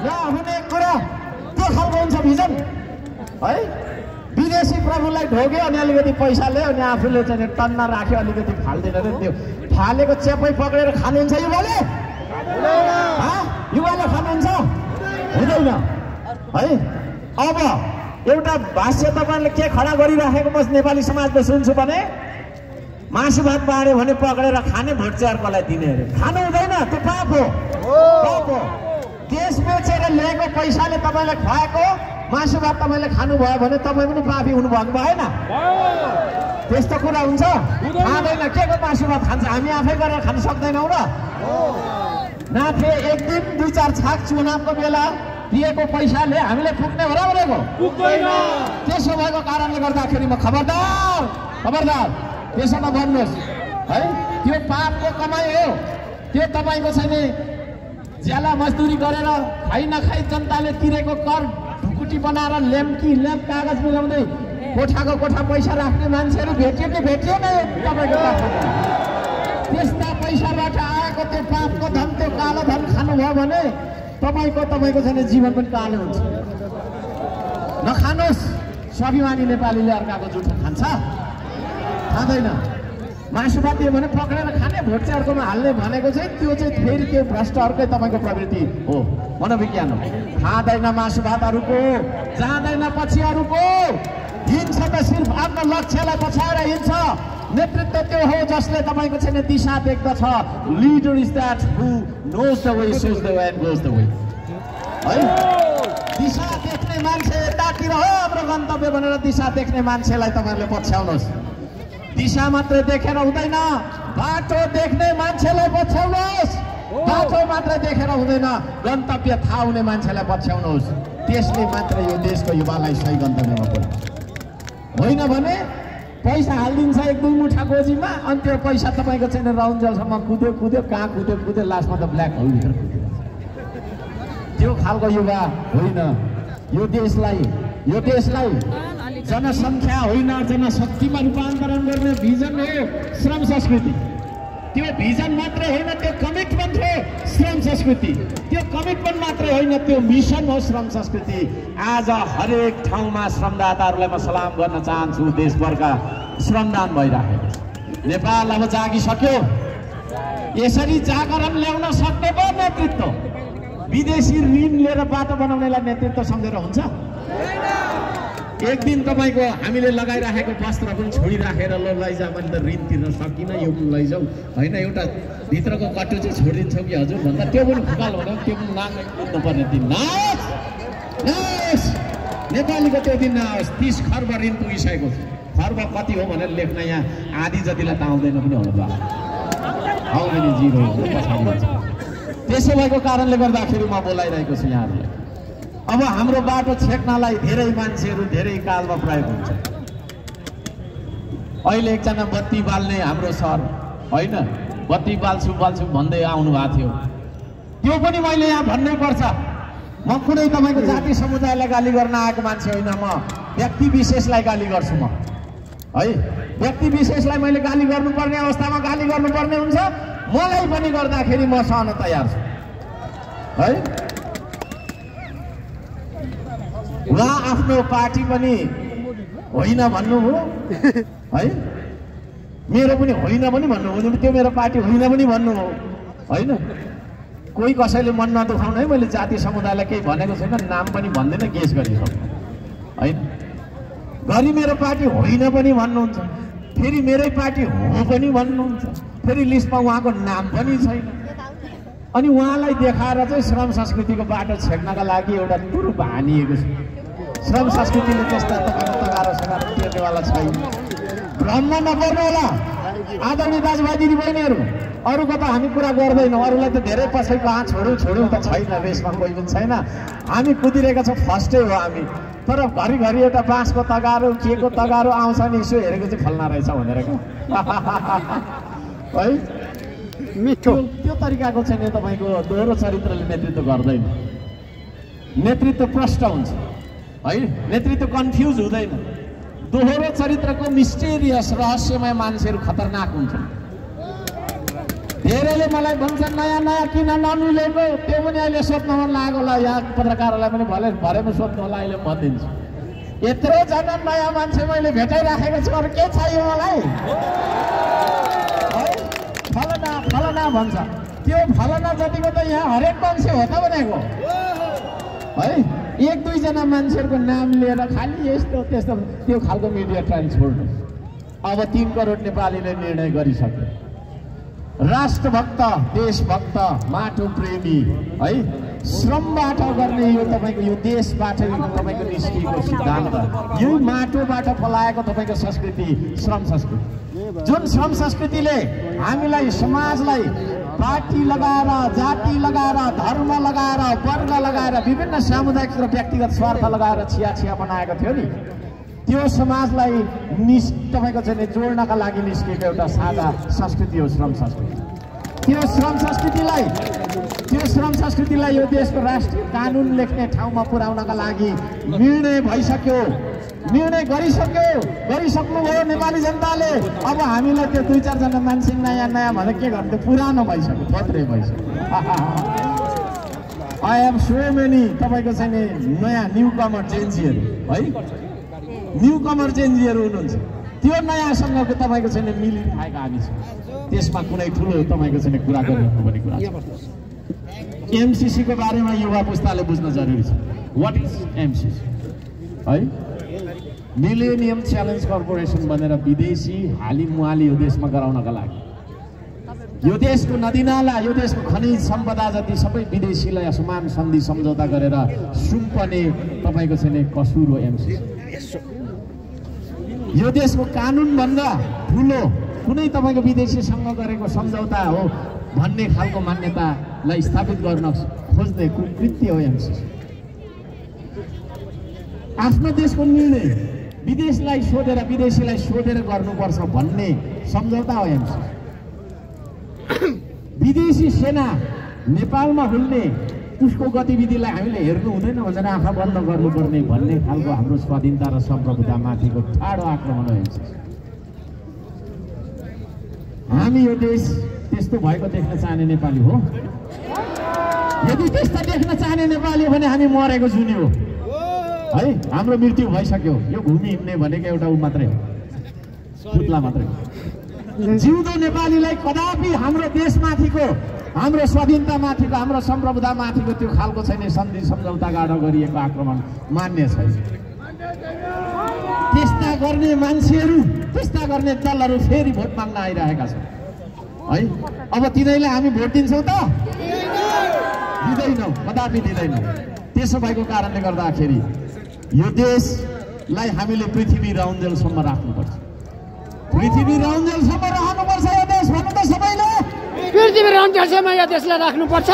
[SPEAKER 2] नहुने कुरा त्यो खालको हुन्छ भिजन है। विदेशी प्रभुलाई ढोग्यो अनि अलिकति पैसा ल्यायो अनि आफूले चाहिँ टन्न राख्यो, अलिकति फाल्दैन रे, त्यो फालेको चेपै पक्रेर खानुहुन्छ युवाले? युवाले खानुहुन्छ? हुँदैन है। अब एउटा भाष्य तपाईँले के खडा गरिराखेको म नेपाली समाजले सुन्छु भने, मासु भात बाँड्यो भने पक्रेर खाने, भोट चाहिँ अर्कोलाई दिने अरे। खानु हुँदैन, त्यो पाप हो, पाप हो। देश बेचेर ल्याएको पैसाले तपाईँलाई खुवाएको मासु भात तपाईँले खानुभयो भने तपाईँ पनि पापी हुनुभएको भएन? त्यस्तो कुरा हुन्छ? खाँदैन। के को मासु भात खान्छ? हामी आफै गरेर खान सक्दैनौँ र? नाथे एक दिन 2-4 छाक चुनावको बेला दिएको पैसाले हामीले पुग्ने हो र भनेको? पुग्दैन। त्यसो भएको कारणले गर्दाखेरि म खबरदार खबरदार त्यसो नगर्नुहोस् है। त्यो पापको कमाइ हो, त्यो तपाईँको छैन ज्याला मजदुरी गरेर खाइ नखाइ जनताले तिरेको कर ढुकुटी बनाएर ल्याम्प कागज मिलाउँदै कोठाको कोठा पैसा राख्ने मान्छेहरू भेट्यो कि भेट्यो नै तपाईँको काखमा? त्यस्ता पैसाबाट आएको त्यो पापको धन, त्यो कालो धन खानुभयो भने तपाईँको छैन जीवन पनि कालो हुन्छ। नखानुहोस्। स्वाभिमानी नेपालीले अर्काको जुठो खान्छ? खाँदैन। मासु भात दियो भने पक्रेर खाने, भोट चाहिँ अर्कोमा हाल्ने भनेको चाहिँ त्यो चाहिँ फेरि त्यो भ्रष्ट अर्कै तपाईँको प्रवृत्ति हो, मनोविज्ञान हो। खाँदैन मासु भात अरूको, जाँदैन पछि अरूको, हिँड्छ त सिर्फ आफ्नो लक्ष्यलाई पछाएर हिँड्छ। नेतृत्व त्यो हो जसले तपाईँको छैन दिशा देख्दछ। Leader is that who knows the way, shows the way and goes the way है। दिशा देख्ने मान्छे यतातिर हो हाम्रो गन्तव्य भनेर दिशा देख्ने मान्छेलाई तपाईँहरूले पछ्याउनुहोस्। दिशा मात्रै देखेर हुँदैन, बाटो देख्ने मान्छेलाई पछ्याउनुहोस्। बाटो मात्रै देखेर हुँदैन, गन्तव्य थाहा हुने मान्छेलाई पछ्याउनुहोस्। त्यसले मात्र यो देशको युवालाई सही गन्तव्यमा पुर्याउँछ। होइन भने पैसा हालिदिन्छ 1-2 मुठा गोजीमा, अनि त्यो पैसा तपाईँको चाहिँ राउन्जेलसम्म कुद्यो कहाँ कुद्यो लास्टमा त ब्ल्याक होलभित्र कुद्यो। त्यो खालको युवा होइन। यो देशलाई जनसङ्ख्या होइन जनशक्तिमा रूपान्तरण गर्ने भिजन हो श्रम संस्कृति। त्यो भिजन मात्रै होइन, त्यो कमिटमेन्ट हो श्रम संस्कृति। त्यो कमिटमेन्ट मात्रै होइन, त्यो मिसन हो श्रम संस्कृति। आज हरेक ठाउँमा श्रमदाताहरूलाई म सलाम गर्न चाहन्छु। देशभरका श्रमदान भइराखेको छ। नेपाल अब जागिसक्यो। यसरी जागरण ल्याउन सक्ने पो नेतृत्व। विदेशी ऋण लिएर बाटो बनाउनेलाई नेतृत्व सम्झेर हुन्छ? एक दिन तपाईँको हामीले लगाइराखेको वस्त्र पनि छोडिराखेर ल लैजा, मैले त ऋण तिर्न सकिनँ, यो पनि लैजाऊ होइन, एउटा भित्रको कट्टु चाहिँ छोडिदिन्छौँ कि हजुर भन्दा त्यो पनि फुकाल भनेर त्यो पनि नाङ्गै कुद्नुपर्ने दिन नआओस्। नेपालीको त्यो दिन नआओस्। 30 खर्ब ऋण पुगिसकेको छ। खर्ब कति हो भनेर लेख्न यहाँ आधी जतिलाई त आउँदैन पनि होला। हाउ मेनी जिरो त्यसो भएको कारणले गर्दाखेरि म बोलाइरहेको छु यहाँहरूलाई। अब हाम्रो बाटो छेक्नलाई धेरै मान्छेहरू धेरै कालमा प्रयोग हुन्छ। अहिले एकजना बत्ती बाल्ने हाम्रो सर होइन, बत्ती बाल्छु भन्दै आउनु भएको थियो। त्यो पनि मैले यहाँ भन्नै पर्छ, म कुनै तपाईँको जाति समुदायलाई गाली गर्न आएको मान्छे होइन, म व्यक्ति विशेषलाई गाली गर्छु म है। व्यक्ति विशेषलाई मैले गाली गर्नुपर्ने अवस्थामा गाली गर्नुपर्ने हुन्छ, मलाई पनि गर्दाखेरि म सहन तयार छु है। उहाँ आफ्नो पार्टी पनि होइन भन्नुभयो है, मेरो पनि होइन पनि भन्नुभयो, त्यो मेरो पार्टी होइन पनि भन्नुभयो होइन। कोही कसैले मन नदुखाउनु है, मैले जाति समुदायलाई केही भनेको छैन, नाम पनि भन्दैन, गेस गरिसक्नु होइन। घरि मेरो पार्टी होइन पनि भन्नुहुन्छ, फेरि मेरै पार्टी हो पनि भन्नुहुन्छ, फेरि लिस्टमा उहाँको नाम पनि छैन। अनि उहाँलाई देखाएर चाहिँ श्रम संस्कृतिको बाटो छेक्नका लागि एउटा तुरुप हानिएको छ। श्रम संस्कृतिले त्यस्ता तगारो टेर्नेवाला छैन। भ्रममा नपर्नु होला आदरणीय दाजुभाइ दिदीबहिनीहरू, अरूको त हामी कुरा गर्दैनौँ, अरूलाई त धेरै पछि कहाँ छोडौँ त छैन, रेसमा कोही पनि छैन। हामी कुदिरहेका छौँ, फर्स्टै हो हामी। तर घरिघरि एउटा बाँसको तगारो के को तगारो आउँछ नि, यसो हेरेको चाहिँ फल्ना रहेछ भनेर है।
[SPEAKER 3] मिठो
[SPEAKER 2] त्यो तरिकाको चाहिँ तपाईँको दोहोरो चरित्रले नेतृत्व गर्दैन, नेतृत्व प्रष्ट हुन्छ है, नेतृत्व कन्फ्युज हुँदैन। दोहोरो चरित्रको मिस्टेरियस रहस्यमय मान्छेहरू खतरनाक हुन्छन्। धेरैले मलाई भन्छन् नयाँ नयाँ किन नमिलेको, त्यो पनि अहिले सोध्न मन लाग्यो होला, यहाँ पत्रकारहरूलाई पनि भरेमा सोध्नु होला, अहिले भनिदिन्छु। यत्रोजना नयाँ मान्छे मैले भेटाइराखेको छु, अरू के चाहियो मलाई है। फलना भन्छ, त्यो फलना जतिको त यहाँ हरेक मान्छे हो त भनेको है। एक दुईजना मान्छेहरूको नाम लिएर खालि यस्तो त्यस्तो त्यो खालको मिडिया ट्रायल छोड्नु। अब 3 करोड नेपालीले निर्णय गरिसक्यो, राष्ट्रभक्त, देशभक्त, माटो प्रेमी है, श्रमबाट गर्ने यो तपाईँको यो देशबाट तपाईँको निस्किएको सिद्धान्त, यो माटोबाट फलाएको तपाईँको संस्कृति श्रम संस्कृति, जुन श्रम संस्कृतिले हामीलाई समाजलाई पार्टी लगाएर, जाति लगाएर, धर्म लगाएर, वर्ग लगाएर, विभिन्न सामुदायिक र व्यक्तिगत स्वार्थ लगाएर छिया बनाएको थियो नि, त्यो समाजलाई तपाईँको चाहिँ जोड्नका लागि निस्केको एउटा साझा संस्कृति हो श्रम संस्कृति। त्यो श्रम संस्कृतिलाई यो देशको राष्ट्रिय कानुन लेख्ने ठाउँमा पुर्याउनका लागि निर्णय भइसक्यो, निर्णय गरिसक्नुभयो नेपाली जनताले। अब हामीलाई त्यो 2-4 जना मान्छे नयाँ भनेर के गर्नु, पुरानो भइसक्यो, थोत्रै भइसक्यो। आई एम सो मेनी तपाईँको चाहिँ नयाँ न्यू कमर जेन्जीहरू है, न्यू कमर जेन्जीहरू हुनुहुन्छ, त्यो नयाँसँगको तपाईँको चाहिँ मिली खाएका हामी छौँ। त्यसमा कुनै ठुलो तपाईँको चाहिँ कुरा गर्नुपर्ने कुरा छ। एमसिसीको बारेमा युवा पुस्ताले बुझ्न जरुरी छ। वाट इज एमसिसी है? मिलेनियम च्यालेन्ज कर्पोरेसन भनेर विदेशी हाली मुहाली यो देशमा गराउनका लागि, यो देशको नदीनाला, यो देशको खनिज सम्पदा जति सबै विदेशीलाई असमान सन्धि सम्झौता गरेर सुम्पने तपाईँको चाहिँ कसुर हो एमसिसी। यो देशको कानुनभन्दा ठुलो कुनै तपाईँको विदेशीसँग गरेको सम्झौता हो भन्ने खालको मान्यतालाई स्थापित गर्न खोज्ने कृत्य हो एमसिसी। आफ्नो देशको निर्णय विदेशीलाई सोधेर गर्नुपर्छ भन्ने सम्झौता हो एमसिसी। विदेशी सेना नेपालमा हुल्ने उसको गतिविधिलाई हामीले हेर्नु हुँदैन भनेर आँखा बन्द गर्नुपर्ने भन्ने खालको हाम्रो स्वाधीनता र सम्प्रभुतामाथिको ठाडो आक्रमण हो एमसिसी। हामी यो देश त्यस्तो भएको देख्न चाहने नेपाली हो? यदि त्यस्ता देख्न चाहने नेपाली हो भने हामी मरेको जुनी हो है, हाम्रो मृत्यु भइसक्यो। यो भूमि हिँड्ने भनेको एउटा ऊ मात्रै हो, पुतला मात्रै हो। जिउँदो नेपालीलाई कदापि हाम्रो देशमाथिको, हाम्रो स्वाधीनतामाथिको, हाम्रो सम्प्रभुतामाथिको त्यो खालको छैन सन्धि सम्झौता गाढा गरिएको आक्रमण मान्य छैन। त्यस्ता गर्ने मान्छेहरू, त्यस्ता गर्ने दलहरू फेरि भोट माग्न आइरहेका छन् है। अब तिनीहरूलाई हामी भोट दिन्छौँ त? दिँदैनौँ, कदापि दिँदैनौँ। त्यसो भएको कारणले गर्दाखेरि यो देशलाई हामीले पृथ्वी राउन्जेलसम्म राख्नुपर्छ, पृथ्वी राउन्जेलसम्म रहनुपर्छ यो देश भन्नु त सबैले।
[SPEAKER 3] पृथ्वी रहन्छमा यो देशलाई राख्नुपर्छ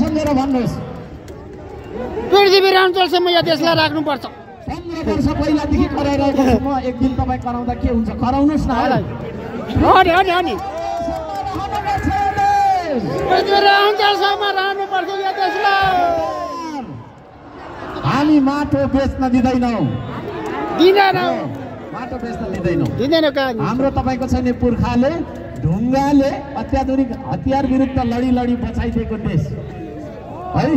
[SPEAKER 2] सम्झेर भन्नुहोस्
[SPEAKER 3] पृथ्वी रहन्छसम्म यो देशलाई राख्नुपर्छ
[SPEAKER 2] 15 वर्ष पहिलादेखि कराइरहेको छु म एक दिन तपाईँ कराउँदा के हुन्छ कराउनुहोस् न
[SPEAKER 3] हो नि पृथ्वी रहन्छसम्म रहनुपर्छ यो देशलाई
[SPEAKER 2] हामी माटो बेच्न दिँदैनौँ माटो बेच्न दिँदैनौँ हाम्रो तपाईँको छैन पुर्खाले ढुङ्गाले अत्याधुनिक हतियार विरुद्ध लडी बचाइदिएको देश है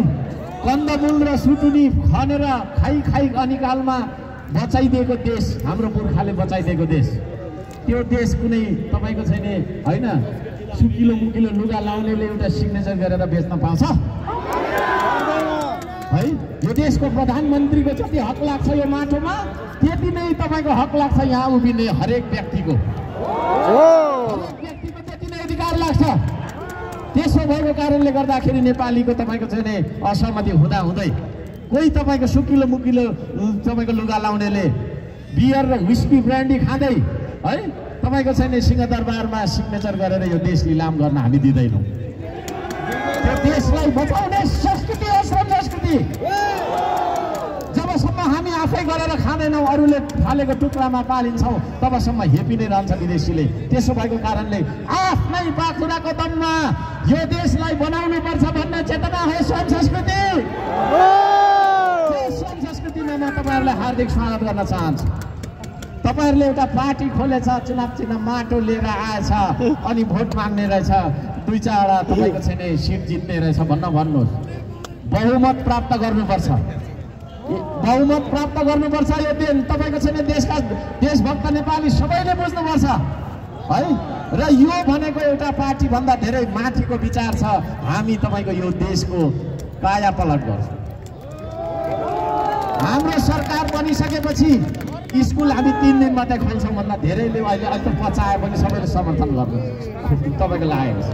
[SPEAKER 2] कन्दमूल र सुटुनी खनेर खाई अनिकालमा बचाइदिएको देश हाम्रो पुर्खाले बचाइदिएको देश त्यो देश कुनै तपाईँको छैन होइन सुकिलो मुकिलो लुगा लाउनेले एउटा सिग्नेचर गरेर बेच्न पाउँछ है यो देशको प्रधानमन्त्रीको जति हक लाग्छ यो माटोमा त्यति नै तपाईँको हक लाग्छ यहाँ उभिने हरेक व्यक्तिको त्यति नै अधिकार लाग्छ त्यसो भएको कारणले गर्दाखेरि नेपालीको तपाईँको चाहिँ नि असहमति हुँदै कोही तपाईँको सुकिलो मुकिलो तपाईँको लुगा लाउनेले बियर र व्हिस्की ब्रान्डी खाँदै है तपाईँको चाहिँ नि सिंहदरबारमा सिग्नेचर गरेर यो देश निलाम गर्न हामी दिँदैनौँ त्यो देशलाई बचाउने संस्कृति हो श्रम संस्कृति जबसम्म हामी आफै गरेर खाँदैनौँ अरूले फालेको टुक्रामा पालिन्छौँ तबसम्म हेपी नै रहन्छ विदेशीले त्यसो भएको कारणले आफ्नै पाखुराको दममा यो देशलाई बनाउनु पर्छ भन्ने चेतना हो श्रम संस्कृति श्रम संस्कृतिमा म तपाईँहरूलाई हार्दिक स्वागत गर्न चाहन्छु तपाईँहरूले एउटा पार्टी खोलेछ चुनाव चिन्ह माटो लिएर आएछ अनि भोट माग्ने रहेछ 2-4वटा तपाईँको छैन सिट जित्ने रहेछ भन्नुहोस् बहुमत प्राप्त गर्नुपर्छ यो दिन तपाईँको छैन देशका देशभक्त नेपाली सबैले बुझ्नुपर्छ है र यो भनेको एउटा पार्टी भन्दा धेरै माथिको विचार छ हामी तपाईँको यो देशको काया पलट गर्छौँ हाम्रो सरकार बनिसकेपछि स्कुल हामी 3 दिन मात्रै खोल्छौँ भन्दा धेरैले अहिले त पचाए पनि सबैले समर्थन गर्नु तपाईँको लागेको छ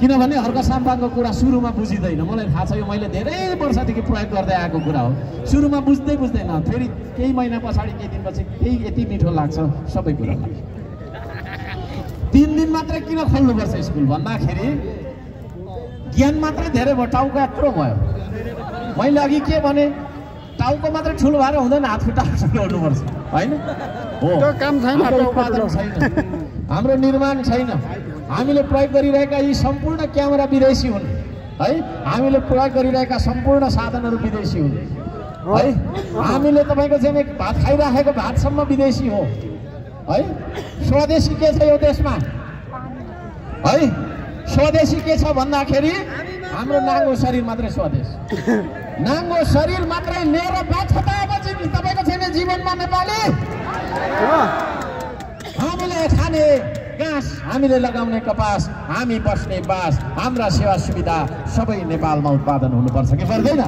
[SPEAKER 2] किनभने हर्क साम्पाङको कुरा सुरुमा बुझिँदैन मलाई थाहा छ यो मैले धेरै वर्षदेखि प्रयोग गर्दै आएको कुरा हो सुरुमा बुझ्दैन फेरि केही महिना पछाडि केही दिनपछि केही यति मिठो लाग्छ सबै कुरा लाग्छ 3 दिन मात्रै किन खोल्नुपर्छ स्कुल भन्दाखेरि ज्ञान मात्रै धेरै भयो टाउको यत्रो भयो मैले अघि के भने टाउको मात्रै ठुलो भएर हुँदैन हात खुट्टा जोड्नुपर्छ होइन हो
[SPEAKER 3] काम छैन
[SPEAKER 2] हाम्रो निर्माण छैन हामीले प्रयोग गरिरहेका यी सम्पूर्ण क्यामेरा विदेशी हुन् है हामीले प्रयोग गरिरहेका सम्पूर्ण साधनहरू विदेशी हुन् है हामीले तपाईँको चाहिँ भात खाइराखेको भातसम्म विदेशी हो है स्वदेशी के छ यो देशमा है स्वदेशी के छ भन्दाखेरि हाम्रो नाङ्गो शरीर मात्रै स्वदेश नाङ्गो शरीर मात्रै लिएर बाँच्छ त अब तपाईँको छैन जीवनमा नेपाली हामीले खाने घाँस हामीले लगाउने कपास हामी बस्ने बास हाम्रा सेवा सुविधा सबै नेपालमा उत्पादन हुनुपर्छ कि पर्दैन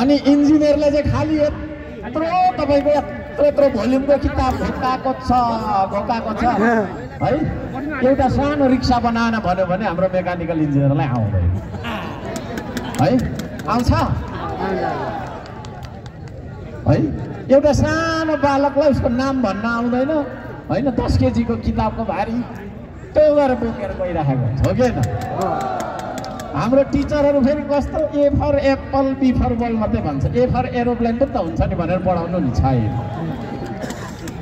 [SPEAKER 2] अनि इन्जिनियरले चाहिँ खालि यत्रो तपाईँको यत्रो भोल्युमको किताब घोकाएको छ है एउटा सानो रिक्सा बनाएन भन्यो भने हाम्रो मेकानिकल इन्जिनियरलाई आउँदैन है आउँछ है एउटा सानो बालकलाई उसको नाम भन्न आउँदैन होइन 10 केजीको किताबको भारी त्यो गरेर बोकेर गइराखेको हुन्छ हो कि होइन हाम्रो टिचरहरू फेरि कस्तो ए फर एप्पल बी फर बल मात्रै भन्छ ए फर एरोप्लेन पनि त हुन्छ नि भनेर पढाउनु नि छैन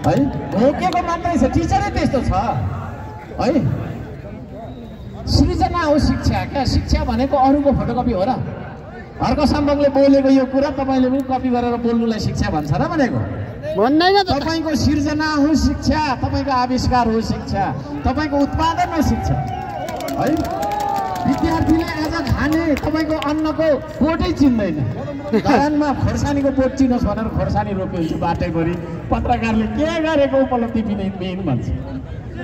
[SPEAKER 2] है भोकेको मात्रै छ टिचरै त्यस्तो छ है सृजना हो शिक्षा क्या शिक्षा भनेको अरूको फोटोकपी हो र हर्क साम्पाङले बोलेको यो कुरा तपाईँले पनि कपी गरेर बोल्नुलाई शिक्षा भन्छ र भनेको
[SPEAKER 3] भन्दैन त
[SPEAKER 2] तपाईँको सृजना हो शिक्षा तपाईँको आविष्कार हो शिक्षा तपाईँको उत्पादन हो शिक्षा है विद्यार्थीले आज खाने तपाईँको अन्नको बोटै चिन्दैन घरमा खोर्सानीको बोट चिनोस् भनेर खोर्सानी रोप्यो बाटैभरि पत्रकारले के गरेको उपलब्धि बिन भन्छ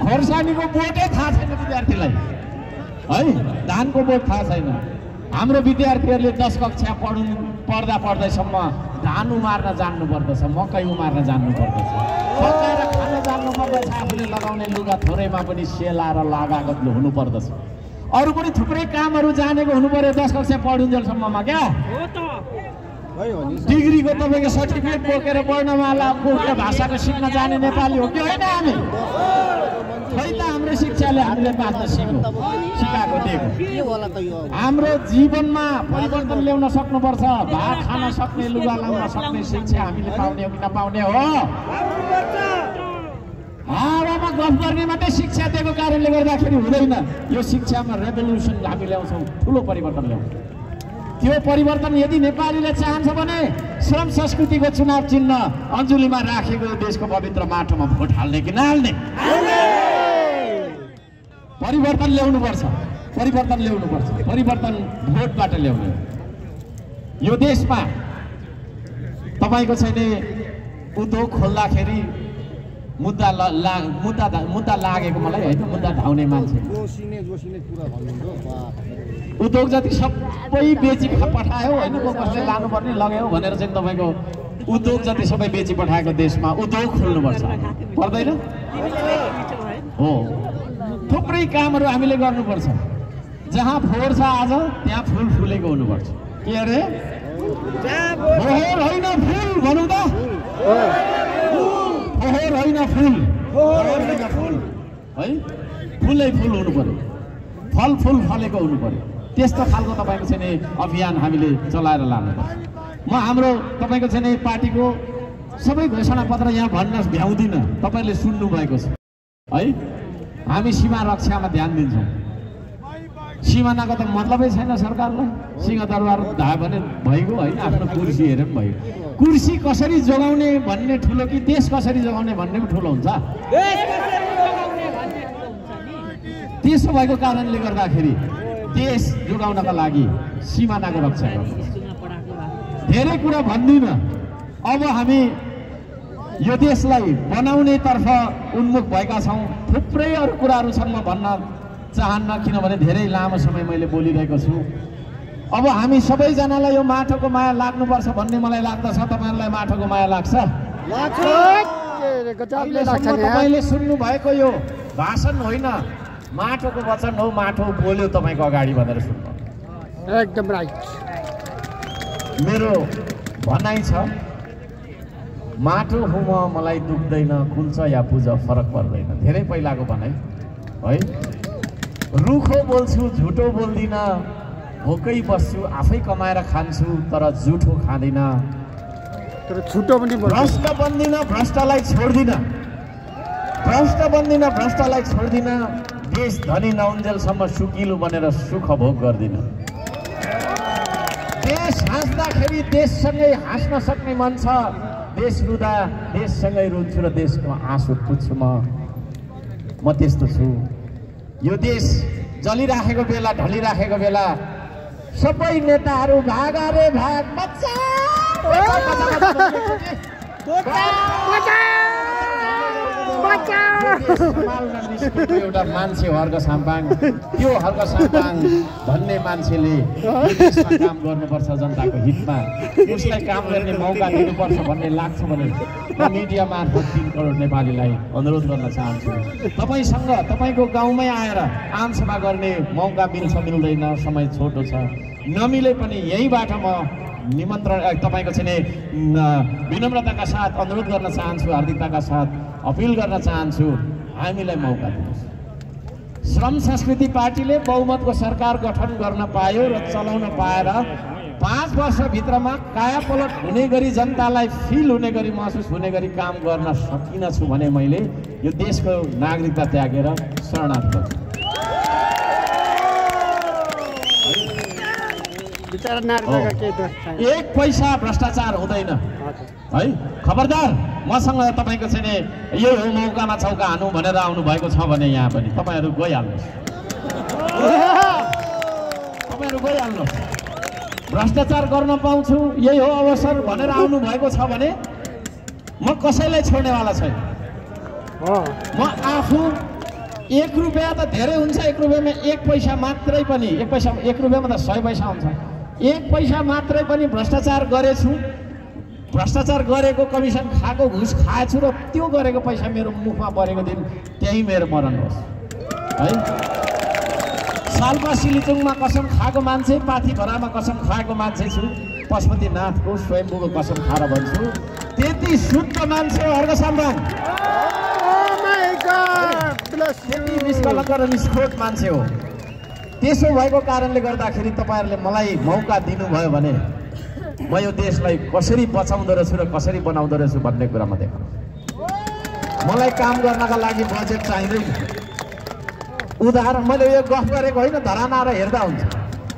[SPEAKER 2] खोर्सानीको बोटै थाहा छैन विद्यार्थीलाई है धानको बोट थाहा छैन हाम्रो विद्यार्थीहरूले 10 कक्षा पढ्दासम्म धान उमार्न जान्नु पर्दछ मकै उमार्न जान्नु पर्दछ पकाएर खान जान्नु पर्दछ आफूले लगाउने लुगा थोरैमा पनि सेलाएर लगाएको हुनु पर्दछ अरू पनि थुप्रै कामहरू जानेको हुनु पर्यो 10 कक्षा पढुन्जेलसम्ममा क्या डिग्रीको तपाईँको सर्टिफिकेट बोकेर वर्णमाला कोर्ट भाषाको सिक्न जाने नेपाली हो कि होइन हामी खै त हाम्रो शिक्षाले हामीले बाँच्न सिकाएको दिएको
[SPEAKER 3] के होला त यो
[SPEAKER 2] हाम्रो जीवनमा परिवर्तन ल्याउन सक्नुपर्छ भात खान सक्ने लुगा लाउन सक्ने शिक्षा हामीले पाउने हो कि नपाउने हो हावामा गफ गर्ने मात्रै शिक्षा दिएको कारणले गर्दाखेरि हुँदैन यो शिक्षामा रेभोल्युसन हामी ल्याउँछौँ ठुलो परिवर्तन ल्याउँछौँ त्यो परिवर्तन यदि नेपालीले चाहन्छ भने श्रम संस्कृतिको चुनाव चिन्ह अञ्जुलीमा राखेको देशको पवित्र माटोमा भोट हाल्ने कि नहाल्ने परिवर्तन ल्याउनुपर्छ परिवर्तन भोटबाट ल्याउने यो देशमा तपाईँको छैन उद्योग खोल्दाखेरि मुद्दा लागेको मलाई होइन मुद्दा धाउने मान्छे उद्योग जति सबै बेची पठायो होइन कसले लानुपर्ने लगायो भनेर चाहिँ तपाईँको उद्योग जति सबै बेची पठाएको देशमा उद्योग खोल्नुपर्छ पर्दैन हो थुप्रै कामहरू हामीले गर्नुपर्छ जहाँ फोहोर छ आज त्यहाँ फुल फुलेको हुनुपर्छ के अरे फोहोर होइन फुल भनौँ त फोहोर होइन फुल है फुलै फुल हुनु पर्यो फल फलेको हुनु पर्यो त्यस्तो खालको तपाईँको चाहिँ अभियान हामीले चलाएर लानुपर्छ म हाम्रो तपाईँको चाहिँ पार्टीको सबै घोषणापत्र यहाँ भन्न भ्याउँदिनँ तपाईँले सुन्नु भएको छ है हामी सीमा रक्षामा ध्यान दिन्छौँ सिमानाको त मतलबै छैन सरकारलाई सिंहदरबार धायो भने भइगयो होइन आफ्नो कुर्सी हेरे पनि भयो कुर्सी कसरी जोगाउने भन्ने ठुलो कि देश कसरी जोगाउने भन्ने पनि ठुलो हुन्छ त्यसो भएको कारणले गर्दाखेरि देश जोगाउनका लागि सिमानाको रक्षा गर्नु धेरै कुरा भन्दिनँ अब हामी यो देशलाई बनाउने तर्फ उन्मुख भएका छौँ थुप्रै अरू कुराहरू छन् म भन्न चाहन्न किनभने धेरै लामो समय मैले बोलिरहेको छु अब हामी सबैजनालाई यो माटोको माया लाग्नुपर्छ भन्ने मलाई लाग्दछ तपाईँहरूलाई माटोको माया लाग्छ तपाईँले सुन्नु भएको यो भाषण होइन माटोको वचन हो माटो बोल्यो तपाईँको अगाडि भनेर सुन्नु
[SPEAKER 3] एकदम राइट
[SPEAKER 2] मेरो भनाइ छ माटो हो म मलाई दुख्दैन कुल्छ या पूजा फरक पर्दैन धेरै पहिलाको भनाइ है रुखो बोल्छु झुटो बोल्दिनँ भोकै बस्छु आफै कमाएर खान्छु तर झुठो खाँदिनँ
[SPEAKER 3] तर छुटो पनि
[SPEAKER 2] भ्रष्ट बन्दिनँ भ्रष्टलाई छोड्दिनँ देश धनी नहुन्जेलसम्म सुकिलो बनेर सुख भोग गर्दिनँ देश हाँस्दाखेरि देशसँगै हाँस्न सक्ने मन छ देश रुँदा देशसँगै रुन्छु र देशको आँसु पुज्छु म त्यस्तो छु यो देश जलिराखेको बेला ढलिराखेको बेला सबै नेताहरू भाग रे भाग एउटा मान्छे हर्क साम्पाङ त्यो हर्क साम्पाङ भन्ने मान्छेले काम गर्नुपर्छ जनताको हितमा उसलाई काम गर्ने मौका दिनुपर्छ भन्ने लाग्छ भने म मिडिया मार्फत 3 करोड नेपालीलाई अनुरोध गर्न चाहन्छु तपाईँसँग तपाईँको गाउँमै आएर आमसभा गर्ने मौका मिल्छ मिल्दैन समय छोटो छ नमिले पनि यहीँबाट म निमन्त्रण तपाईँको चाहिँ विनम्रताका साथ अनुरोध गर्न चाहन्छु हार्दिकताका साथ अपिल गर्न चाहन्छु हामीलाई मौका दिनुहोस् श्रम संस्कृति पार्टीले बहुमतको सरकार गठन गर्न पायो र चलाउन पाएर 5 वर्षभित्रमा कायापलट हुने गरी जनतालाई फिल हुने गरी महसुस हुने गरी काम गर्न सकिन छु भने मैले यो देशको नागरिकता त्यागेर शरणार्थी बन्छु एक पैसा भ्रष्टाचार हुँदैन है खबरदार मसँग तपाईँको चाहिँ यही हो मौकामा चौका हानु भनेर आउनु भएको छ भने यहाँ पनि तपाईँहरू गइहाल्नुहोस् भ्रष्टाचार गर्न पाउँछु यही हो अवसर भनेर आउनु भएको छ भने म कसैलाई छोड्नेवाला छैन म आफू 1 रुपियाँ त धेरै हुन्छ 1 रुपियाँमा 1 पैसा मात्रै पनि 1 रुपियाँमा त 100 पैसा हुन्छ 1 पैसा मात्रै पनि भ्रष्टाचार गरेछु भ्रष्टाचार गरेको कमिसन खाएको घुस खाएछु र त्यो गरेको पैसा मेरो मुखमा परेको दिन त्यही मेरो मरण होस् है सालपा सिलिचुङमा कसम खाएको मान्छे पाथीभरामा कसम खाएको मान्छे छु पशुपतिनाथको स्वयम्भूको कसम खाएर भन्छु त्यति शुद्ध मान्छे हर्क साम्बाङ त्यति निष्कलङ्क र निष्ठोर मान्छे हो। त्यसो भएको कारणले गर्दाखेरि तपाईँहरूले मलाई मौका दिनुभयो भने म यो देशलाई कसरी बचाउँदो रहेछु र कसरी बनाउँदो रहेछु भन्ने कुरा म देखाउँछु। मलाई काम गर्नका लागि बजेट चाहिँदैन। उदाहरण मैले यो गफ गरेको होइन, धराना र हेर्दा हुन्छ।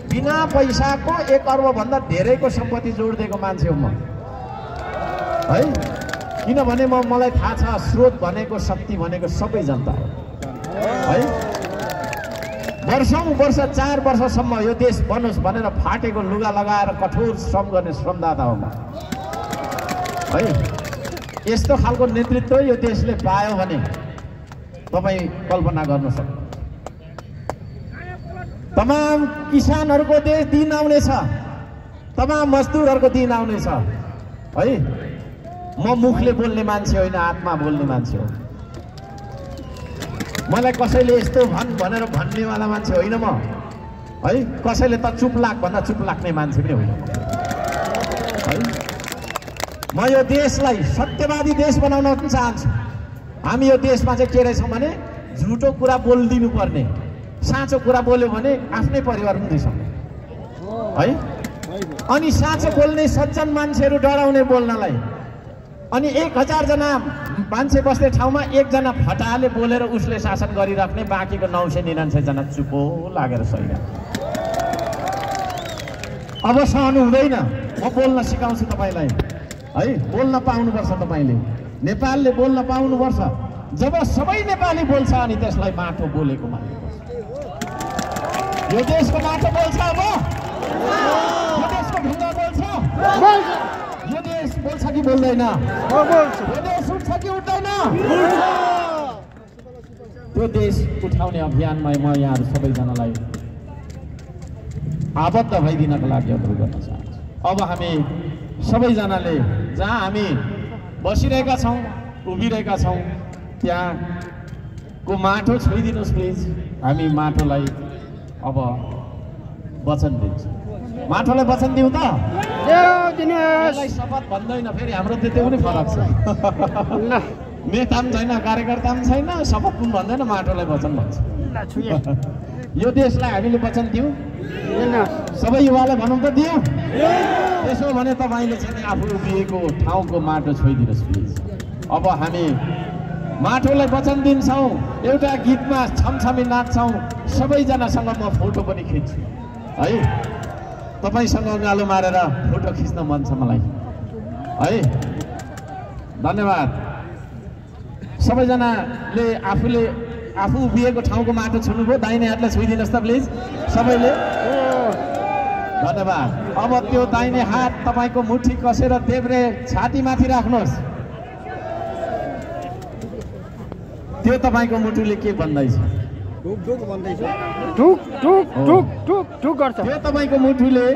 [SPEAKER 2] बिना पैसाको 1 अर्बभन्दा धेरैको सम्पत्ति जोडिदिएको मान्छे हो म है। किनभने मलाई थाहा छ स्रोत भनेको शक्ति भनेको सबै जनता हो है। वर्षौं वर्ष 4 वर्षसम्म यो देश बनोस् भनेर फाटेको लुगा लगाएर कठोर श्रम गर्ने श्रमदाता हो म है। यस्तो खालको नेतृत्व यो देशले पायो भने तपाईँ कल्पना गर्न सक्नुहुन्छ। तमाम किसानहरूको दिन आउनेछ, तमाम मजदुरहरूको दिन आउनेछ है। म मुखले बोल्ने मान्छे होइन, आत्मा बोल्ने मान्छे हो। मलाई कसैले यस्तो भन् भनेर भन्नेवाला मान्छे होइन म है। कसैले त चुप लाग भन्दा चुप लाग्ने मान्छे पनि होइन है। म यो देशलाई सत्यवादी देश बनाउन चाहन्छु। हामी यो देशमा चाहिँ के रहेछौँ भने झुटो कुरा बोलिदिनु पर्ने, साँचो कुरा बोल्यो भने आफ्नै परिवार पनि दिइसक्ने है। अनि साँचो बोल्ने सज्जन मान्छेहरू डराउने बोल्नलाई। अनि 1000 जना मान्छे बस्ने ठाउँमा 1 जना फटाले बोलेर उसले शासन गरिराख्ने, बाँकीको 999 जना चुपो लागेर सहिरहेको। अब सहनु हुँदैन। म बोल्न सिकाउँछु तपाईँलाई है। बोल्न पाउनुपर्छ तपाईँले। नेपालले बोल्न पाउनुपर्छ। जब सबै नेपाली बोल्छ अनि त्यसलाई माटो बोलेको मान्नुपर्छ। यो देशको माटो बोल्छ। अब यो देशको ढुङ्गा बोल्छ। यो देश बोल्छ कि बोल्दैन? यो देश उठ्छ कि उठ्दैन? त्यो देश उठाउने अभियानमा म यहाँहरू सबैजनालाई आबद्ध भइदिनको लागि अनुरोध गर्न चाहन्छु। अब हामी सबैजनाले जहाँ हामी बसिरहेका छौँ, उभिरहेका छौँ, त्यहाँको माटो छोइदिनुहोस् प्लिज। हामी माटोलाई अब वचन दिन्छौँ। माटोलाई वचन दिउँ त? शपथ भन्दैन, फेरि हाम्रो त्यो पनि फरक छ। नेता पनि छैन, कार्यकर्ता पनि छैन, शपथ पनि भन्दैन, माटोलाई वचन भन्छ। यो देशलाई हामीले वचन दिउँ। सबै युवालाई भनौँ त दिउँ। त्यसो भने तपाईँले चाहिँ आफू उभिएको ठाउँको माटो छोइदिनुहोस् प्लिज। अब हामी माटोलाई वचन दिन्छौँ। एउटा गीतमा छमछमी नाच्छौँ। सबैजनासँग म फोटो पनि खिच्छु है। तपाईँसँग गालो मारेर फोटो खिच्न मन छ मलाई है। धन्यवाद। सबैजनाले आफू उभिएको ठाउँको माटो छुनुभयो। दाहिने हातलाई छोइदिनुहोस् त प्लिज सबैले। धन्यवाद। अब त्यो दाहिने हात तपाईँको मुठी कसेर देब्रे छातीमाथि राख्नुहोस्। त्यो तपाईँको मुटुले के भन्दैछ?
[SPEAKER 3] ढुक भन्दैछ। ढुक ढुक ढुक ढुक ढुक गर्छ।
[SPEAKER 2] त्यो तपाईँको मुटुले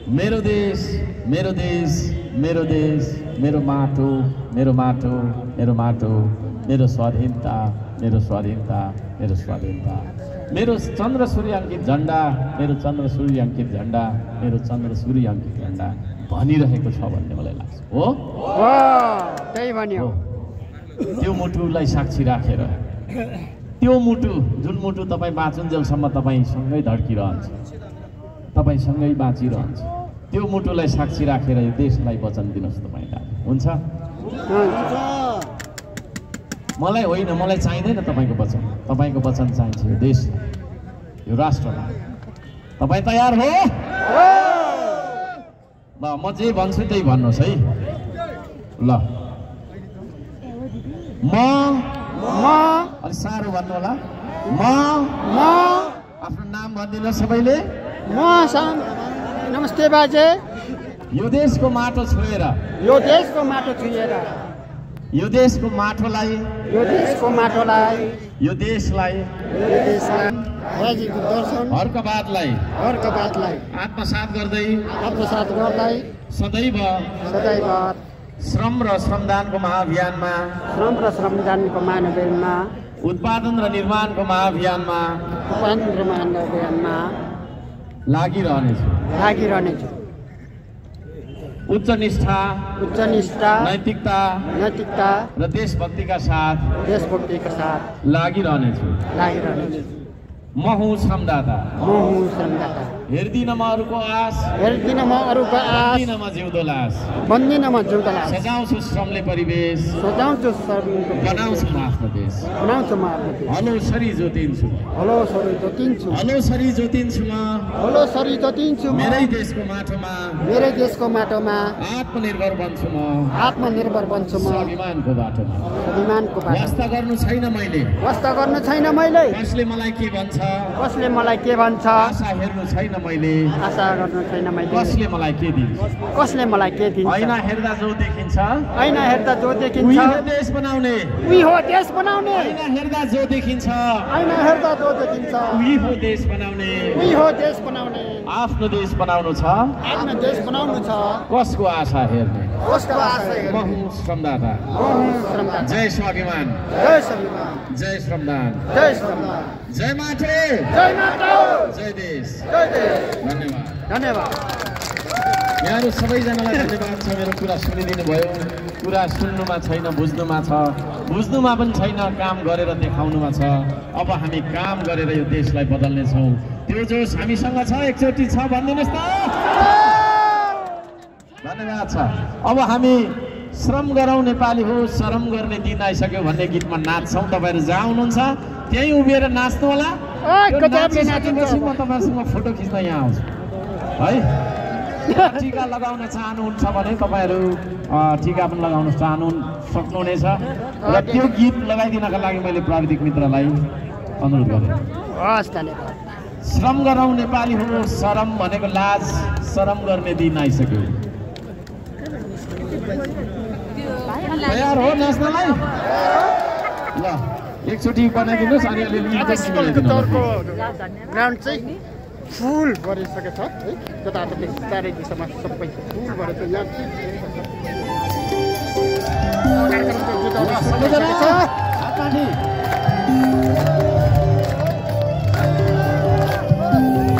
[SPEAKER 2] मेरो देश, मेरो देश, मेरो देश, मेरो माटो, मेरो माटो, मेरो माटो, मेरो स्वाधीनता, मेरो स्वाधीनता, मेरो स्वाधीनता, मेरो चन्द्र सूर्य अङ्कित झन्डा, मेरो चन्द्र सूर्य अङ्कित झन्डा, मेरो चन्द्र सूर्य अङ्कित झन्डा भनिरहेको छ भन्ने मलाई लाग्छ। हो
[SPEAKER 3] त्यही भन्यो।
[SPEAKER 2] त्यो मुटुलाई साक्षी राखेर, त्यो मुटु जुन मुटु तपाईँ बाँचुन्जेलसम्म तपाईँसँगै धड्किरहन्छ, तपाईँसँगै बाँचिरहन्छ, त्यो मुटुलाई साक्षी राखेर यो देशलाई वचन दिनुहोस् तपाईँले। हुन्छ? मलाई होइन, मलाई चाहिँदैन तपाईँको वचन। तपाईँको वचन चाहिन्छ यो देश, यो राष्ट्रमा। तपाईँ तयार हो? ल म जे भन्छु त्यही भन्नुहोस् है। ल म अलि साह्रो भन्नु होला। म आफ्नो नाम भनिदिनुहोस् सबैले।
[SPEAKER 3] नमस्ते बाजे।
[SPEAKER 2] यो देशको माटो छोएर,
[SPEAKER 3] यो देशको माटो छोएर,
[SPEAKER 2] यो देशको माटोलाई,
[SPEAKER 3] यो देशको माटोलाई,
[SPEAKER 2] यो देशलाई,
[SPEAKER 3] यो देशलाई राजीको दर्शन
[SPEAKER 2] हर्कबादलाई आत्मसात गर्दै सदैव श्रम र श्रमदानको महाअभियानमा उत्पादन र निर्माणको महाअभियानमा लागिरहनेछु।
[SPEAKER 1] उच्च निष्ठा,
[SPEAKER 3] नैतिकता
[SPEAKER 1] र देशभक्तिका साथ लागिरहनेछु। म हुँ श्रमदाता, हेर्दिन म अरूको आश,
[SPEAKER 3] हेर्दिन म अरूको आश,
[SPEAKER 1] बन्दिन म जिउँदो लास, सजाउँछु श्रमले परिवेश, बनाउँछु म आफ्नो देश, हलो सरी जोतिन्छु म, मेरै देशको माटोमा आत्मनिर्भर बन्छु म, स्वाभिमानको बाटोमा। वास्ता गर्नु छैन मैले, कसले मलाई के भन्छ, आशा हेर्नु छैन मैले, कसले मलाई के दिन्छ, ऐना हेर्दा जो देखिन्छ, उही हो देश बनाउने, ऐना हेर्दा जो देखिन्छ, उही हो देश बनाउने। आफ्नो देश बनाउनु छ, कसको आशा हेर्ने, म हुँ श्रमदाता। जय स्वाभिमान, जय श्रमदान, जय माटो, जय देश।
[SPEAKER 3] धन्यवाद।
[SPEAKER 1] यहाँहरू सबैजनालाई धन्यवाद छ मेरो कुरा सुनिदिनु भयो। कुरा सुन्नुमा छैन, बुझ्नुमा छ, बुझ्नुमा पनि छैन, काम गरेर देखाउनुमा छ। अब हामी काम गरेर यो देशलाई बदल्नेछौँ। त्यो जोस हामीसँग छ, एकचोटि छ भनिदिनुहोस् त। धन्यवाद छ। अब हामी श्रम गरौँ नेपाली हो, शरम गर्ने दिन आइसक्यो भन्ने गीतमा नाच्छौँ। तपाईँहरू जहाँ हुनुहुन्छ त्यहीँ उभिएर नाच्नु होला। नाचिसकेपछि म तपाईँहरूसँग फोटो खिच्न यहाँ आउँछु है। टिका लगाउन चाहनुहुन्छ भने तपाईँहरू टिका पनि लगाउन सक्नुहुनेछ। र त्यो गीत लगाइदिनका लागि मैले प्राविधिक मित्रलाई अनुरोध गरेँ। श्रम गरौँ नेपाली हो, शरम भनेको लाज, शरम गर्ने दिन आइसक्यो। तयार हो नाच्नलाई? ल एकचोटि बनाइदिनुहोस्। अनि
[SPEAKER 3] ग्राउन्ड चाहिँ फुल भरिसकेको छ है, जताततै चारै दिशामा सबै फुल भरेर यहाँ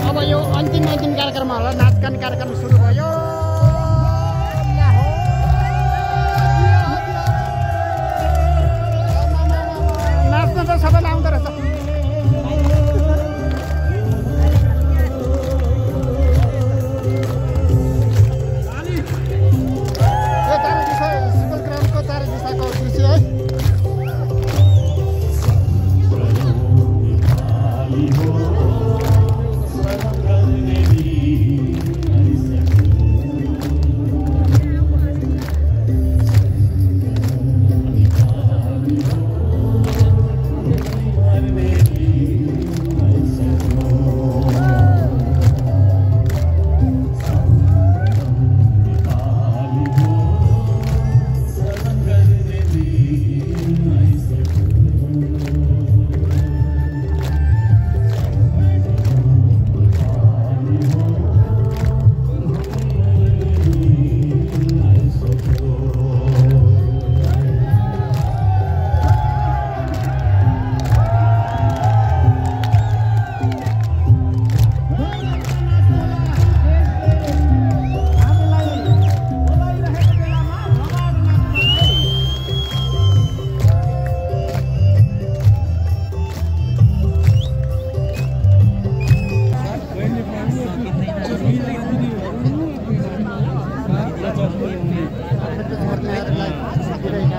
[SPEAKER 3] अब यो अन्तिम कार्यक्रम होला, नाचगान कार्यक्रम सुरु भयो। नाच्न त सबैलाई आउँदो रहेछ।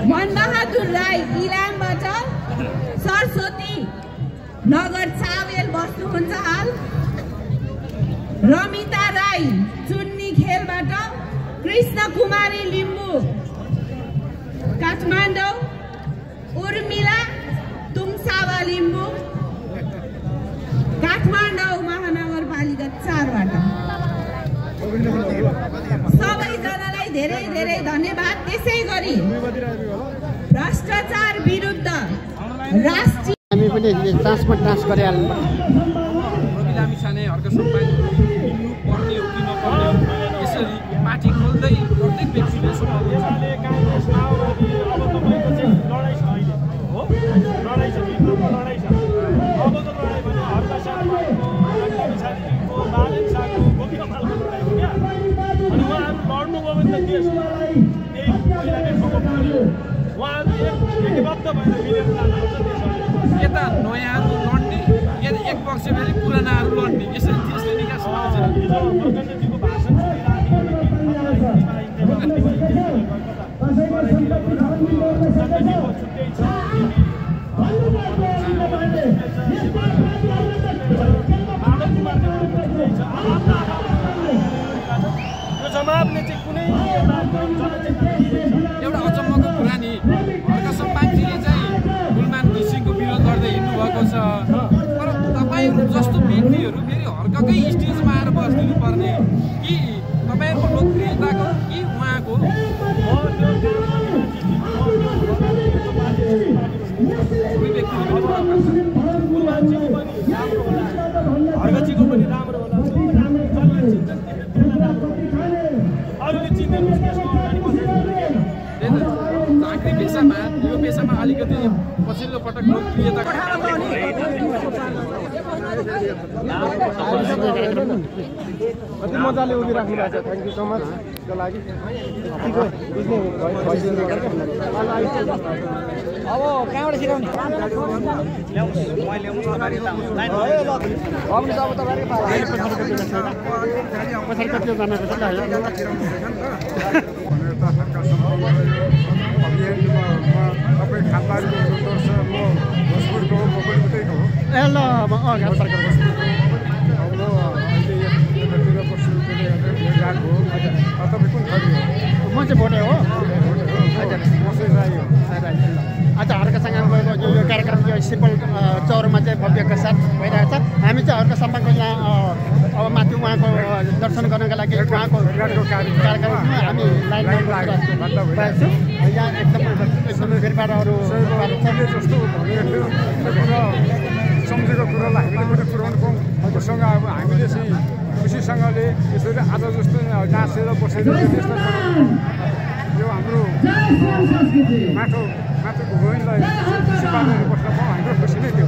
[SPEAKER 4] मनबहादुर राई इलामबाट, सरस्वती नगर चावेल बस्नुहुन्छ हाल। रमिता राई चुन्नी खेलबाट, कृष्ण कुमारी लिम्बू काठमाडौँ, उर्मिला तुङसावा लिम्बू काठमाडौँ महानगरपालिका 4बाट। सबैजनालाई धेरै धेरै धन्यवाद। त्यसै गरी भ्रष्टाचार विरुद्ध राष्ट्रिय
[SPEAKER 3] हामी पनि ट्रान्समा ट्रान्स गरिहाल्नु
[SPEAKER 5] पर्ने हो कि नपर्ने हो, यसरी पार्टी खोल्दै प्रत्येक व्यक्तिले
[SPEAKER 6] अनि उहाँहरू लड्नुभयो भने त देश त्यही पहिलाकै ठाउँमा पुग्यो उहाँहरू एकबद्ध भएर मिलेर जानुपर्छ देशहरूले
[SPEAKER 5] यता नयाँहरू लड्ने यता एक पक्ष फेरि पुरानाहरू लड्ने यसरी देशले निकास हुन्छ
[SPEAKER 6] हिजो प्रधानमन्त्रीको भाषण छुट्टै छ यो जमातले चाहिँ कुनै
[SPEAKER 5] एउटा अचम्मको कुरा नि हर्क सम्पाङजीले चाहिँ गुलमान घिसिङको विरोध गर्दै हिँड्नु भएको छ तर तपाईँहरू जस्तो व्यक्तिहरू फेरि हर्ककै स्टेजमा आएर बस्दिनु पर्ने कि तपाईँहरूको लोकप्रियताको कि उहाँको
[SPEAKER 6] हर्कजीको पनि राम्रो होला अरूले चिन्दैन
[SPEAKER 5] झाँक्री पेसामा यो पेसामा अलिकति पछिल्लो पटक लोकप्रियता
[SPEAKER 3] कति मजाले उभिराख्नु भएको छ थ्याङ्क यू सो मच को लागि अब कहाँबाट सिकाउने पछाडि कतिजनाको छ
[SPEAKER 7] तपाईँ खालबारीको हुनुपर्छ म भोजपुरको हो म पनि उतैको हो
[SPEAKER 3] ए ल घाट सरकार
[SPEAKER 7] अब अहिले यतातिर पश्चिमतिर गएको हो तपाईँ कुन थरी हो
[SPEAKER 3] म चाहिँ भोटे हो
[SPEAKER 7] हजुर कसै राई हो
[SPEAKER 3] आज हर्क सम्पाङको यो कार्यक्रम यो सिम्पल चौरमा चाहिँ भव्यको साथ भइरहेको छ हामी चाहिँ हर्क सम्पाङको यहाँ अब माथि उहाँको दर्शन गर्नको लागि उहाँको कार्यक्रममा हामी लाइनमा बसिरहेको यहाँ एकदमै भिडभाडहरू
[SPEAKER 7] जस्तो भनेको थियो सम्झेको कुरोलाई हामीले पनि पुऱ्याउनु पाऊँ उसँग अब हामीले चाहिँ खुसीसँगले यसरी आज जस्तो नाचेर बसेर यस्तो यो हाम्रो माटोको गोइनलाई खुसी पारेर बस्न पाऊँ हाम्रो खुसी नै थियो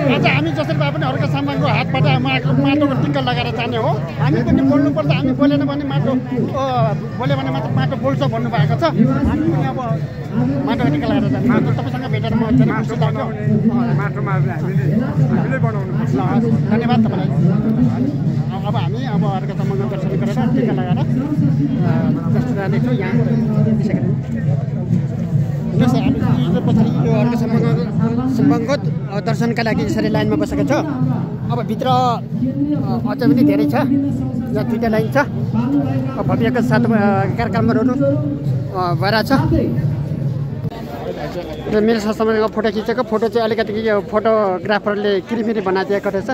[SPEAKER 3] आज हामी जसरी भए पनि हर्क सम्पाङको हातबाट माटोको टिक्का लगाएर जाने हो हामी पनि बोल्नुपर्छ हामी बोलेन भने माटो बोल्यो भने मात्र माटो बोल्छ भन्नुभएको छ हामी पनि अब माटोको टिक्का लगाएर जाने तपाईँसँग भेटेर म धेरै खुसी लाग्यो
[SPEAKER 7] माटो मार्ने हामीले बनाउनु पर्छ
[SPEAKER 3] धन्यवाद तपाईँलाई अब हामी अब हर्क सम्पाङको दर्शन गरेर टिक्का लगाएर जानेछौँ यहाँ हामी पछाडि यो हर्क सम्पाङको दर्शनका लागि यसरी लाइनमा बसेको छ अब भित्र अझ पनि धेरै छ यहाँ दुईवटा लाइन छ भव्यको साथ कार्यक्रमहरू भइरहेछ मेरो साथसँग फोटो खिचेको फोटो चाहिँ अलिकति यो फोटोग्राफरले किरिमिरी बनाइदिएको रहेछ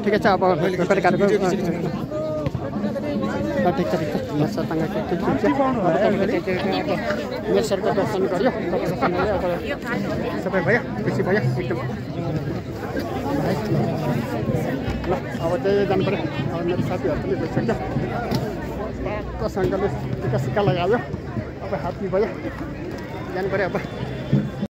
[SPEAKER 3] ठिकै छ अब कार्यक्रम ठिक छ मेरो सरसँग मेरो सरको दर्शन गऱ्यो सबै भयो खुसी भयो एकदम ल अब त्यही जानु पऱ्यो अब मेरो साथीहरू पनि भइसक्यो कसँगले टिका सिक्का लगायो अब हात्ती भयो जानु पऱ्यो अब